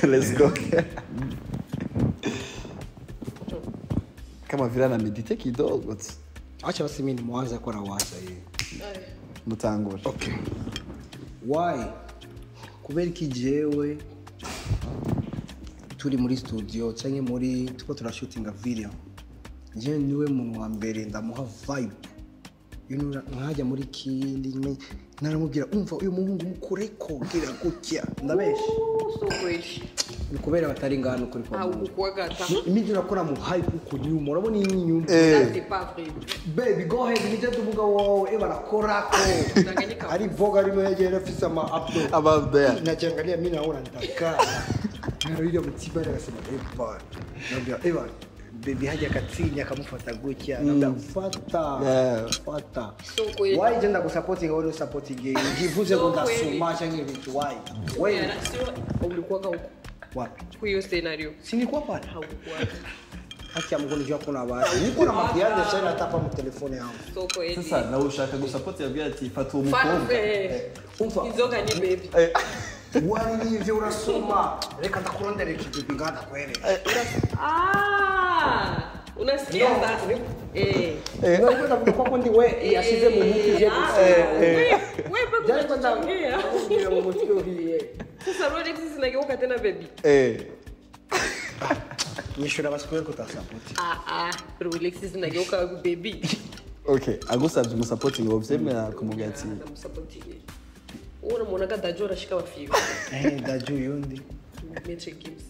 Let's go. Kama vile na medite kidogo. Acha basi mimi nimuanze kwa nawaza yeye. Mutangura. Okay. Why? Kubera iki jewe turi muri studio canke muri tuko turashootinga video. Je niwe muntu wa mbere ndamuha vibe. You know nkajya muri kindi naramubwira umva uyu muhungu mukureko gira gutya ndabesha. So great. Ni kubera batari ngano kuri kwa. Ukuwa gata. Imije nakora mu hype uko nyuma urabona iyi nyuma. C'est pas vrai. Baby go ahead nije tuvuga wowe barakorako. Ari voga ari mehegera afisa ama upload. About there. Nakiangalia mimi naona nitakaa. Ndio mtiba akasema eh bana. Naambia eh bana. Baby hajya akatinya akamufata gutya ndamufata fata. Why je ndagusupporting wewe supporting ngivuze ngo ndasoma cyangwa ibintu why? Wewe ulikuwa huko wapi? Kwa hiyo scenario. Si nilikuwa pale. Haukuwa. Haki ya Mungu nijua kuna watu. Niko na makianja sana hata hapa mu telefone yangu. Soko edi. Sasa na ushaka gusupport yabwira ati fata uwo mukobwa. Umva. Inzoga ni baby. Wari nivyo urasoma. Reka ndakurondera ikibibi ngada kwere. Unasikia sasa? Ndio ndavuga kwa kundi we yashize mu mutwe je gusoma. Wewe paka unachangia. Mu mutwe hiye. Sasa Rolex zinageuka tena baby. Nishura basi kutasapoti. Rolex zinageuka baby. Okay, agusabye umusupporting wovyemera kumubwira ati ndamusupporting. Unamuona Daju arashika bafiwe. Daju yundi. Metre Gibbs.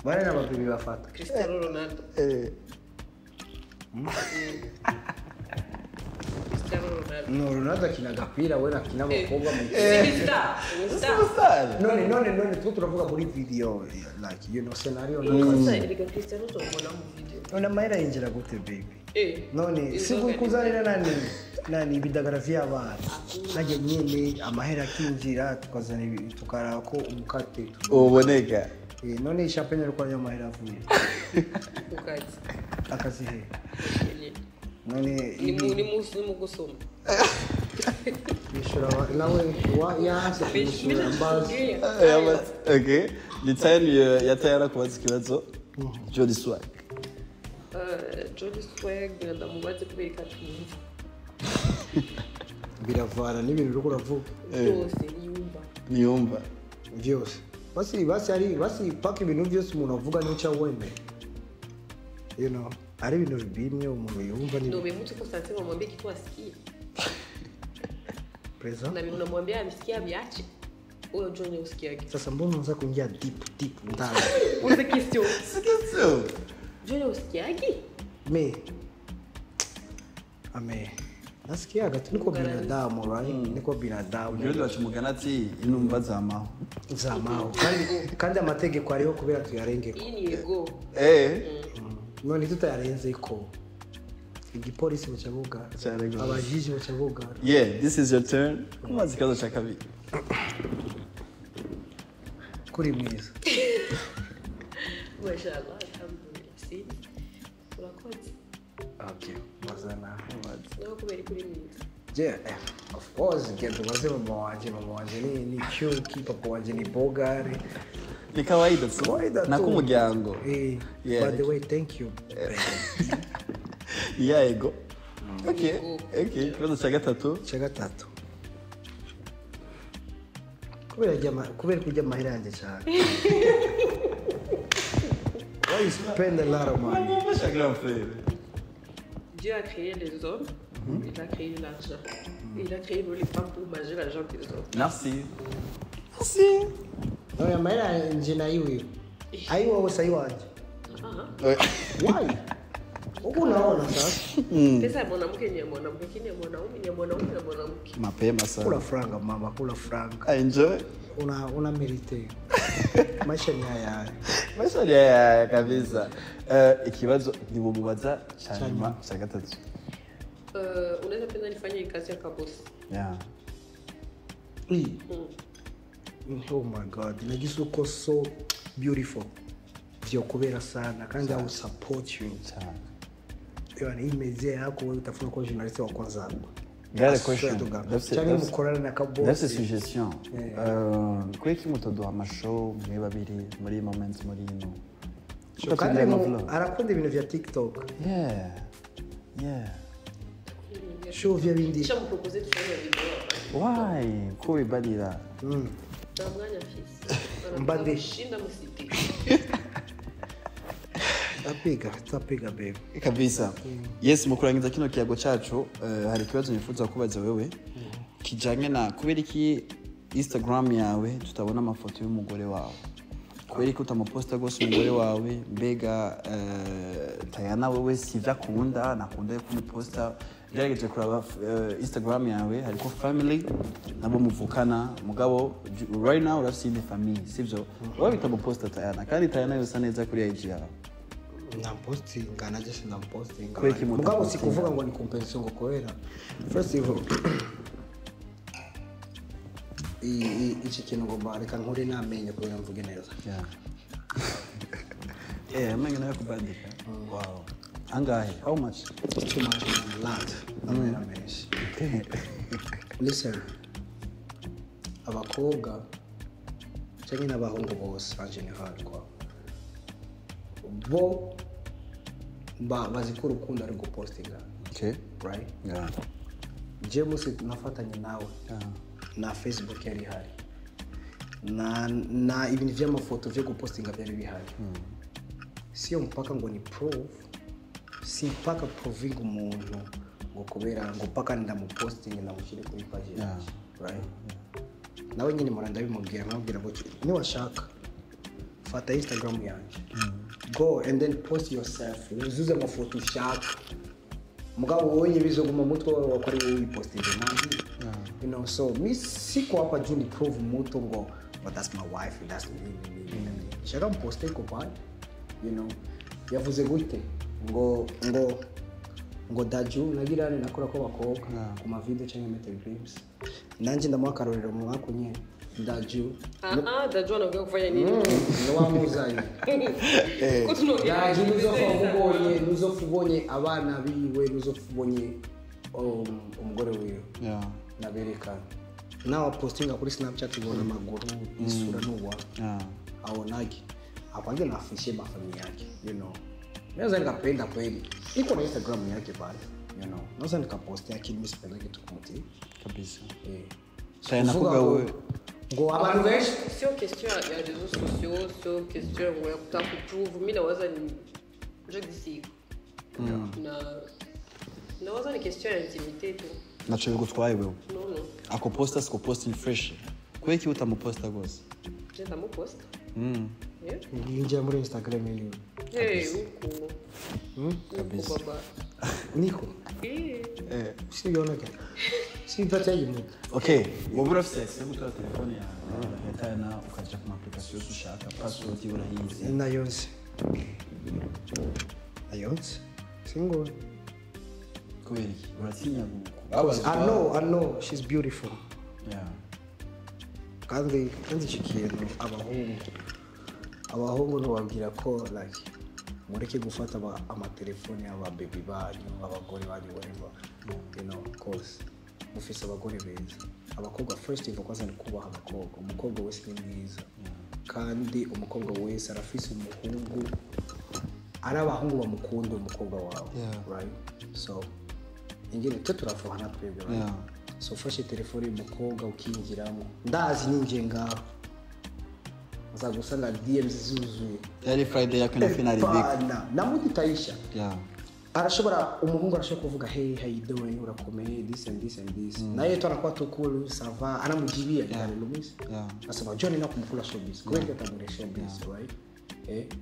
Bale na baby bafata. Cristiano Ronaldo. Cristiano Ronaldo. No, Ronaldo akina gapira we akina abakobwa mu. Star. None tu turavuga muri video like you know scenario no. Sasa Cristiano tubona mu video. None mahera yinjira gute baby? None sikuzanira nani ibidagara vy'abana. Najye nyene amahera akinjira tukazana tukaraba ko umukate uboneka. None champagne riko amahera avuye. Ukazi. Akazi he. None ni musi mu gusoma. Bishura nawe wa yanse bishura mbazi. Okay. Ni time ya tayara kubaza ikibazo. Jolly Swag. Jolly Swag ndamubaze kubera katumva. Biravana n'ibintu uriko uravuga. Byose niyumva. Niyumva. Byose. Basi paka ibintu byose umuntu avuga n'icyo wemeye. You know, ari ibintu bimwe umuntu yumva ni. No, mais mtu Constantine unamwambia kitu asikie. Present. Na mimi unamwambia amsikia aviache. Huyo John usikiage. Sasa mbona unaanza kuingia deep ndani? Uze question. Si question. John usikiage? Me. Ame. Nasikiaga tu niko binadamu, right? Niko binadamu. Ndio bacumugana ati inumva zamaho. Zamaho. Kandi amategeko ariho kubera tuyarengeko. Iyi ni ego. None tutayarenze ko. Igipolisi bacavuga. Abajiji bacavuga. Yeah, this is your turn. Kumaza ikibazo cya kabiri. Kuri mwiza. Mashallah, alhamdulillah. Si. Urakoze. Okay, mazana. No kubera kuri mwiza. Yeah, of course, genda ubaze mama wanje ni cyuki, papa wanje ni bogari. Ni kawaida tu. Na kumuryango. Yeah. By the way, thank you. Yeah, ego. Okay. Okay, ikibazo cya gatatu. Cya gatatu. Kubera kurya amahera yanjye cyane. Why you spend a lot of money? Dieu a créé les hommes, il a créé l'argent. Il a créé les femmes pour manger l'argent des hommes. Merci. Merci. No, amahera yanjye nayiwe. Ayiwawe se ayiwanjye. Why? Huko unaona sasa. Pesa ya mwanamke ni ya mwanamke, ni ya mwanaume, ni ya mwanaume na mwanamke. Mapema sana. Kula franga mama, kula franga. Enjoy. Una merite. Maisha ni haya. Maisha ni haya kabisa. Ikibazo ni mubaza cyanyuma cya gatatu. Unaweza penda nifanye kazi ya kabosi. Yeah. Oh my God, nagize uko so beautiful. Vyo kubera sana kandi I will support you. Cyane. Yani hii mezea yako wewe utafuna kwa journalist wa kwanza hapa. Got a question. Cyangwa mukorana na kabosi. That's a suggestion. Kuri ki mutoduha amashow mwe babiri muri moments muri ino. Kandi arakunda ibintu vya TikTok. Yeah. Yeah. Show vya bindi. Kisha mupropose tufanye video. Why? Ko bibarira. Nta mwanya mfise. Mbande shinda musiti. Tapiga baby. Kabisa. Yes, mukurangiza kino kiyago cacu, hari ikibazo nifuza kubaza wewe. Kijanye na kubera iki Instagram yawe tutabona amafoto y'umugore wawe. Kubera iki utamuposta gose umugore wawe, mbega Tayana wewe sivya akunda, nakunda kumuposta. Gerageje kuraba Instagram yawe hariko family nabo muvukana mugabo right now urafise indi family sivyo? Wowe bitamuposta Tayana kandi Tayana yosa neza kuri IG yawe. Nampostinga naje sinampostinga. Mugabo si kuvuga ngo ni compensation ngo kubera. First of all iki kintu ngomba reka nkure namenye kubera mvuge neza. Yeah. Amenyo nayo kubandika. Wow. Angahe? How much? Too much, a lot. Amera menshi. Listen. Abakobwa cyangwa n'abahungu bose en general kwa bo bazi ko urukundo ari gupostinga. Okay. Right? Yeah. Je musi nafatanye nawe. Na Facebook yari ihari. Na ibintu vy'amafoto vyo gupostinga byari bihari. Sio mpaka ngo ni proof, si mpaka proving umuntu ngo kubera ngo mpaka ndamuposting ndamushyire kuri page yanjye. Right? Nawe nyine muranda bimubwira nkabwira ngo niwashaka fata Instagram yanjye. Go and then post yourself. Uzuze amafoto ushaka. Mugabo wowe bizoguma mutwe wawe wakora wowe uyipostinge nanjye. You know, so mi siko hapa juu ni prove muto ngo but that's my wife and that's me. Shaka mposte ko pale. You know, yavuze gute ngo ngo ngo Daju nagirane nakora ko bakobwa ku ma video cyangwa Metal Dreams. Nanje ndamuha akarorero mu mwaka nyene Daju. Daju anavuga kufanya nini? Ndo wamuzanye. Daju nuzofubonye abana biwe nuzofubonye umugore wiwe. Yeah. Naberekana. Nawe postinga kuri Snapchat ubona amaguru isura nuwa. Yeah. Aonage. Akwange na afishe mafamilia yake, you know. Naweza nikapenda kweli. Iko na Instagram yake pale, you know. Naweza nikapost yake mimi sipenda kitu kumuti. Kabisa. Eh. Sasa nakuga wewe. Ngo abantu benshi sio question ya réseaux sociaux, sio question ya kutaka kuprove. Mimi nawaza ni je dis na nawaza ni question ya intimité tu. Nacho bigutwaye wewe. No no. Akoposta sikoposta ni fresh. Kweki utamuposta gose? Je ndamuposta. Yeah. Ninjia muri Instagram yiwe. Hey, uko. Kabisa. Baba. Niko. Eh. Si yona ke. Si mpata yimu. Okay, wowe urafise access gutora telefone ya Tayana ukaja ku application yose ushaka, password urayizi. Nayonse. Nayonse. Single. Kubera iki? Uratinya I know she's beautiful. Yeah. Kandi iki kintu abahungu ntubabwira ko like mureke gufata amatelefone y'aba baby banyu abagore banyu whatever, you know, cause mufise abagore beza. Abakobwa first of all kwanza ni kubaha abakobwa. Umukobwa wese ni mwiza kandi umukobwa wese arafise umuhungu, ari abahungu bamukunda umukobwa wawe. Right? So ingene twe turafuhana twebwe, right? So ufashe telefone y'umukobwa ukinjiramo, ndazi ninje ngaho nzagusanga DMs zuzuye. Yari Friday yako na finali week. Na mutitaisha. Yeah. Arashobora umuhungu arashobora kuvuga hey how you doing urakomeye this and this and this. Na yeye anakuwa tu cool ça va anamjibia yeah. Lumis. Yeah. Asema John na kumkula showbiz. Kweli atamure showbiz, right?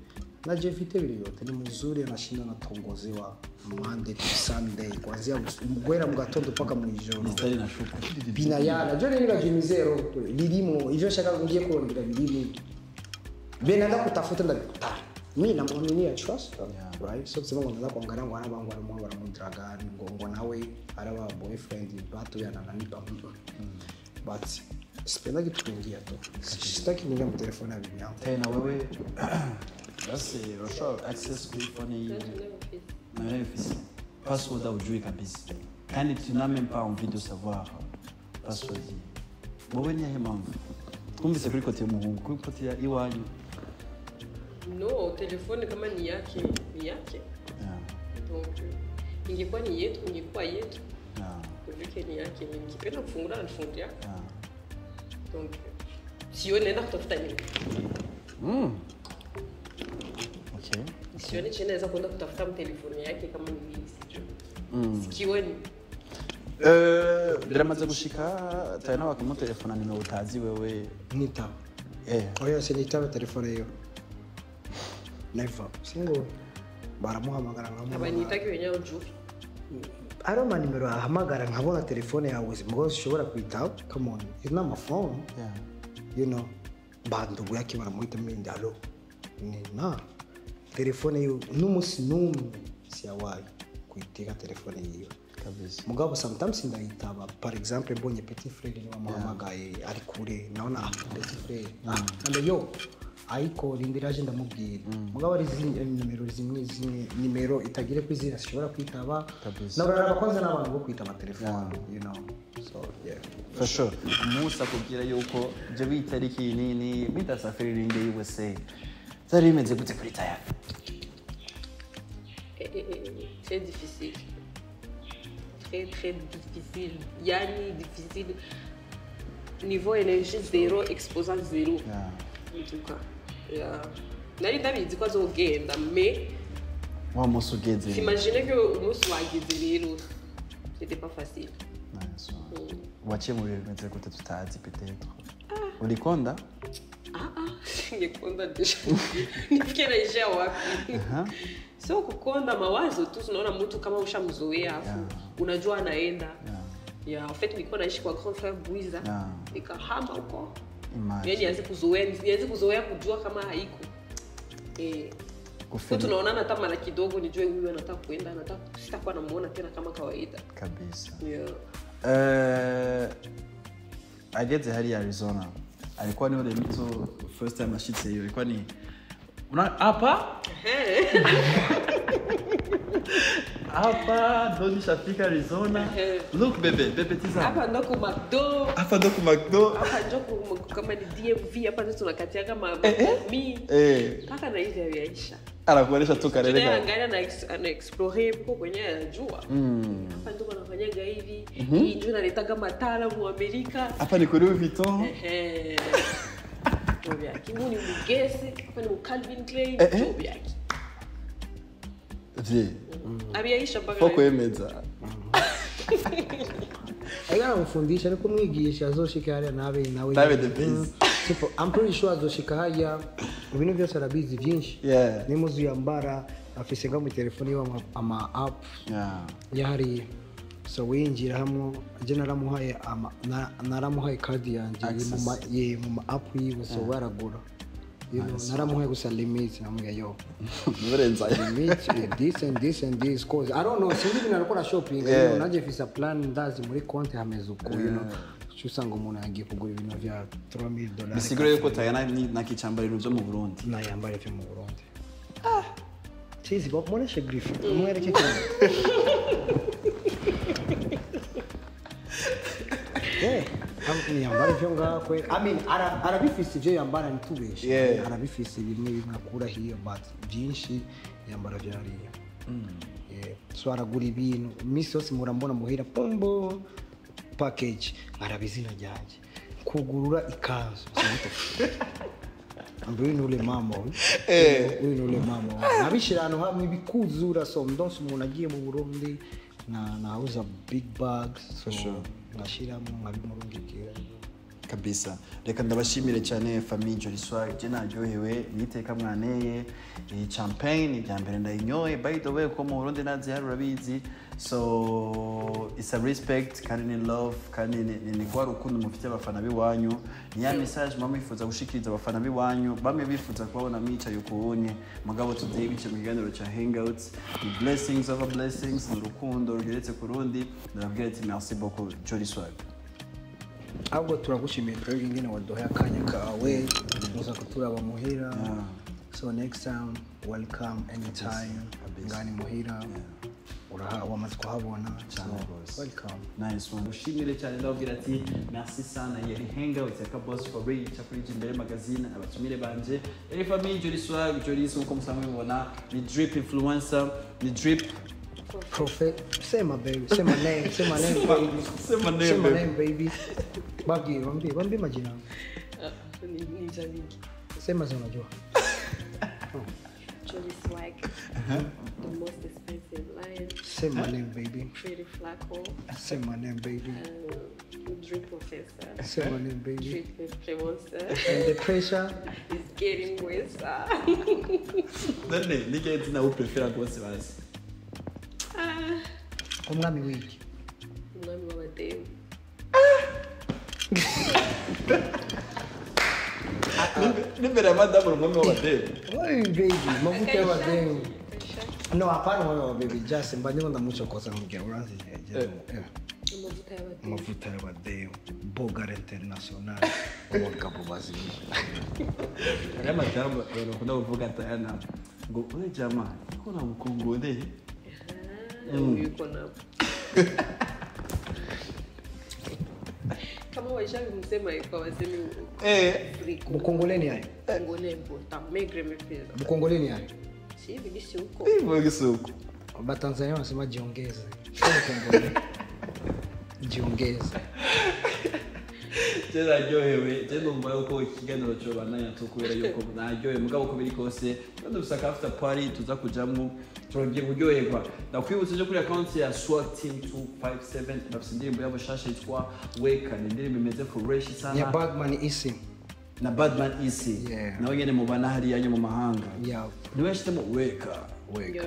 Na Jeffite biri yote ni mzuri anashinda anatongozewa Monday to Sunday kuanzia mgwera mu gatondo paka mu ijoro. Mistari na shuka. Binayana John ni gajimizero birimo ivyo shaka ngiye kurondera birimo. Bena kutafuta ndabikutana. Mimi namwaminia trust, right? So kusema ngo ndaza kuangalia ngo arabangu aramu baramudraga ngo nawe araba boyfriend bato yanananipa. But sipenda kitu kuingia tu. Sitaki kuingia mu telefone ya bibi yangu. Tena wewe basi urashobora access kuri phone yiwe. Na office. Password haujui kabisa. Kandi tu n'as même pas envie de savoir password. Wowe ni yahe mpamvu? Twumvise kuri kote y'umuhungu, kuri kote ya iwanyu. No, telefone kama ni yake, ni yake. Yeah. Donc ingekuwa ni yetu, ingekuwa yetu. Yeah. Vu que ni yake, nikipenda kufungula nifungulia. Yeah. Donc sione naenda kutafuta nini. Okay. Sione chenye naweza kwenda kutafuta mtelefoni yake kama ni nini sijui. Sikioni. Biramaze gushika Tayana bakamutelefona nimero utazi wewe. Nita. Oya sinitaba telefone hiyo. Never. Single. Baramuhamagara nkamuhamagara. Abanitaki wenyewe juu. Ari nimero ahamagara nkabona telefone yawe mugabo ushobora kwitaba. Come on. It's not my phone. Yeah. You know. Bandugu yake baramuhita mimi ndalo. Ni na. Telefone yiwe n'umunsi n'umwe siyawaye kuitega telefone yiwe. Kabisa. Mugabo sometimes ndayitaba, par exemple mbonye petit frère niwe wamuhamagaye ari kure, naona petit frère namba yo ariko rindira aje ndamubwira. Mugabo ari izindi nimero zimwe zimwe nimero itagire kwizina sishobora kwitaba. Kabisa. Nabarara kwanza n'abantu bo kwitaba telefone, you know. So yeah. For sure. Umunsi akubwira yuko je bitariki nini bidasafiri ringe USA. Zari bimeze gute kuri Tayana? Très difficile. Très très difficile. Yani difficile. Niveau énergie zéro, exposant zéro. Yeah. En tout cas. Yeah. Nari ndabizi ko azogenda mais wa munsi ugeze. T'imagines que umunsi wageze rero. C'était pas facile. Nice. Waciye mu bihe bimeze gute tutazi peut-être. Ulikonda? Ningekonda deja. Nifikie naishia wapi? Sio kukonda, mawazo tu, unaona mtu kama ushamzoea afu unajua anaenda. Yeah, en fait nilikuwa naishi kwa grand frère Buiza. Nikahama huko. Imagine. Yaani nianze kuzoea kujua kama haiko. Kufeli. Tunaonana hata mara kidogo nijue huyu anataka kuenda, anataka sitakuwa namuona tena kama kawaida. Kabisa. Yeah. Ageze hali ya Arizona. Alikuwa ni ule mtu first time ashitse hiyo ilikuwa ni hapa? Hapa ndo nishafika Arizona. Look bebe tizama. Hapa ndo ku McDo. Hapa ndo ku McDo. Hapa ndo ku kama ni DMV hapa ndo tunakatiaga ma mi. Paka na hivi yaisha. Anakuonyesha tu karere ka. Anaangalia na ana explore huko kwenye anajua. Hapa ndo wanafanyaga hivi. Hii ndio inaletaga mataalamu wa Amerika. Hapa ni Louis Vuitton. Ndio yake. Ni Mugesi, hapa ni Calvin Klein, ndio yake. Vie. Abiyaisha mpaka. Foko emeza. Aigana mfundisha ariko mwigisha azoshika hariya nabe nawe. Nabe the best. Tipo, I'm pretty sure azoshika hariya ibintu byose arabizi byinshi. Yeah. Nimuzu yambara afise nga mu telefone yiwe ama app. Yeah. Yahariye. So winjira hamwe je naramuhaye naramuhaye card yanje mu ma app yiwe so baragura. You know, naramuhaye gusa limit namubwira yo. Nurenza. Limit this and this and this cause I don't know sinzi ibintu arakora shopping, you know, naje fisa plan ndazi muri konti hameze uko, you know. Usanga umuntu yagiye kugura ibintu vya $3000. Bisigura yuko Tayana nakicambara ibintu byo mu Burundi. Nayambara ibyo mu Burundi. Chizi bo muoneshe griff. Mwereke kile. Yambara ivyo ngakwe. I mean arabifise ivyo yambara ntitubeshe. Arabifise bimwe bimwe akura hiyo but byinshi yambara vyariya. Yeah. So aragura ibintu imisi yose murambona muhira pombo package arabizina ryanje kugurura ikanzu. Ambaye nule mama. Uyu nule mama. Nabishira ahantu hamwe ibikuzura so ndonse umuntu agiye mu Burundi na nauza big bags so nashiramo nkabimurungikira. Kabisa. Reka ndabashimire cyane famille Jolie Swag, je naryohewe niteka mwaneye iyi champagne ya mbere ndayinyoye by the way ko mu Burundi nazi hari urabizi. So it's a respect kandi ni love kandi ni kwa rukundo mufite abafana biwanyu. Ni ya message mama yifuza gushikiriza abafana biwanyu bamwe bifuza kubabona mwicaye ukubonye mugabo today bice mu kiganiro cha hangouts ni blessings over blessings urukundo rugeretse ku rundi. Ndababwira ati merci beaucoup Jolie Swag. Ahubwo turagushimiye twebwe ingene waduhaye akanya kawe muza kuturaba muhira. So next time welcome anytime. Ngani muhira uraha wamaze kuhabona. So welcome. Nice one. Ushimire cyane ndababwira ati merci sana yari hangout ya Kaboss for real kuri Jimbere magazine abatumire banje yari famille Jolie Swag Jolie nkuko musanzwe mubona ni drip influencer ni drip Prophet, say my baby, say my name, say my name, baby. Say my name, say my name, baby. Babgi, wambi majina. Ni mingi. Sema za unajua. Jolie Swag. The most expensive lion. Say my name, baby. Pretty Flacco. Say my name, baby. Drip Professor. Say my name, baby. Drip influencer. And the pressure is getting worse. Nani, nige zina uprefera rwose basi. Umwami wiki. Umwami w'abademu. N'imbere ya madamu umwami w'abademu. Oy baby, mavuta y'abademu. No, hapana umwami wa baby, just mba ndimo ndamucokoza mubwira uranzi amavuta y'abademu, Bogar International, abagabo bazima. Hariho amajambo abantu bakunda kuvuga Diana ngo ule jamaa iko na mkongole. Yuko na kama waisha kumsema iko wasemi Mkongole ni aye? Mkongole important, maigre mepeza. Mkongole ni aye? Si hivi gisi huko. Hivyo gisi huko. Batanzania wanasema jiongeze. Sio mkongole. Jiongeze. Je naryohewe, je numva yuko ikiganiro cobandanya tu kubera yuko naryohewe mugabo uko biri kose dufise after party tuza kujamwo turagiye kuryoherwa. Ndakwibutsa kuri account ya Swag Team 257 bafise indirimbo yabo shasha yitwa Weka, ni indirimbo imeze fresh sana ya Badman Isi na Badman Isi. Yeah. Nawe nyene mubana hariya mu mahanga. Yeah. Niwe yashizemo Weka. Weka.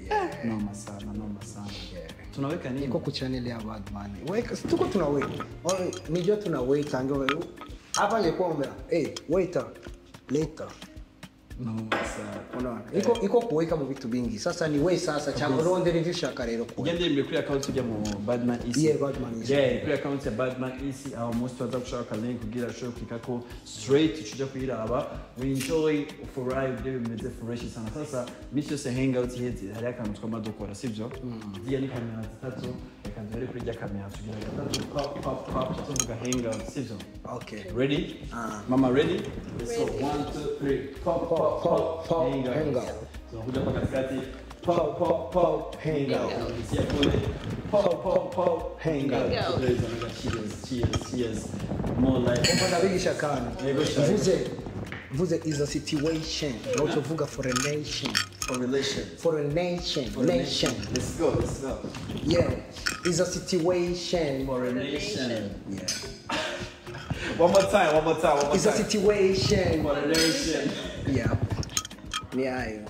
Yeah. Noma sana, noma sana. Yeah. Tunaweka nini? Iko ku channel ya Badman. Weka, tuko tunaweka. Nijua tunaweka ange hapa ingekuwa ume waiter later. Noma sana. Unaona? Iko kuweka mu vitu bingi. Sasa ni we sasa cha ronde rivishaka rero kwa. Ugende imbere kuri account ya mu Badman Isi. Yeah, Badman Isi. Yeah, kuri account ya Badman Isi aho most baza gushaka link kugira ashobore klika ko straight tujya kuyiraba. We enjoy for ride byo bimeze fresh sana. Sasa misi yose hangout iheze hari akantu twama dukora sivyo? Ziriya ni kamera zitatu, reka duhere kuri rya kamera tugira gatatu pop pop pop tuvuga hangout sivyo? Okay. Ready? Mama ready? Let's go. 1 2 3 pop pop pop Pop, hangout. hangout. Tunakuja hapa katikati pop pop pop hangout. Tunakuja kule pop pop pop hangout. Hangout. Cheers, cheers, cheers. More life. Umva ndabigisha kandi. Yego sha. Mvuze is a situation. Not uvuga for a nation. For relation. For a nation. For a nation. Let's go, let's go. Yeah. Is a situation. For a nation. Yeah. One more time, one more time, one more It's a time. situation. For a nation. Yeah. Yeah.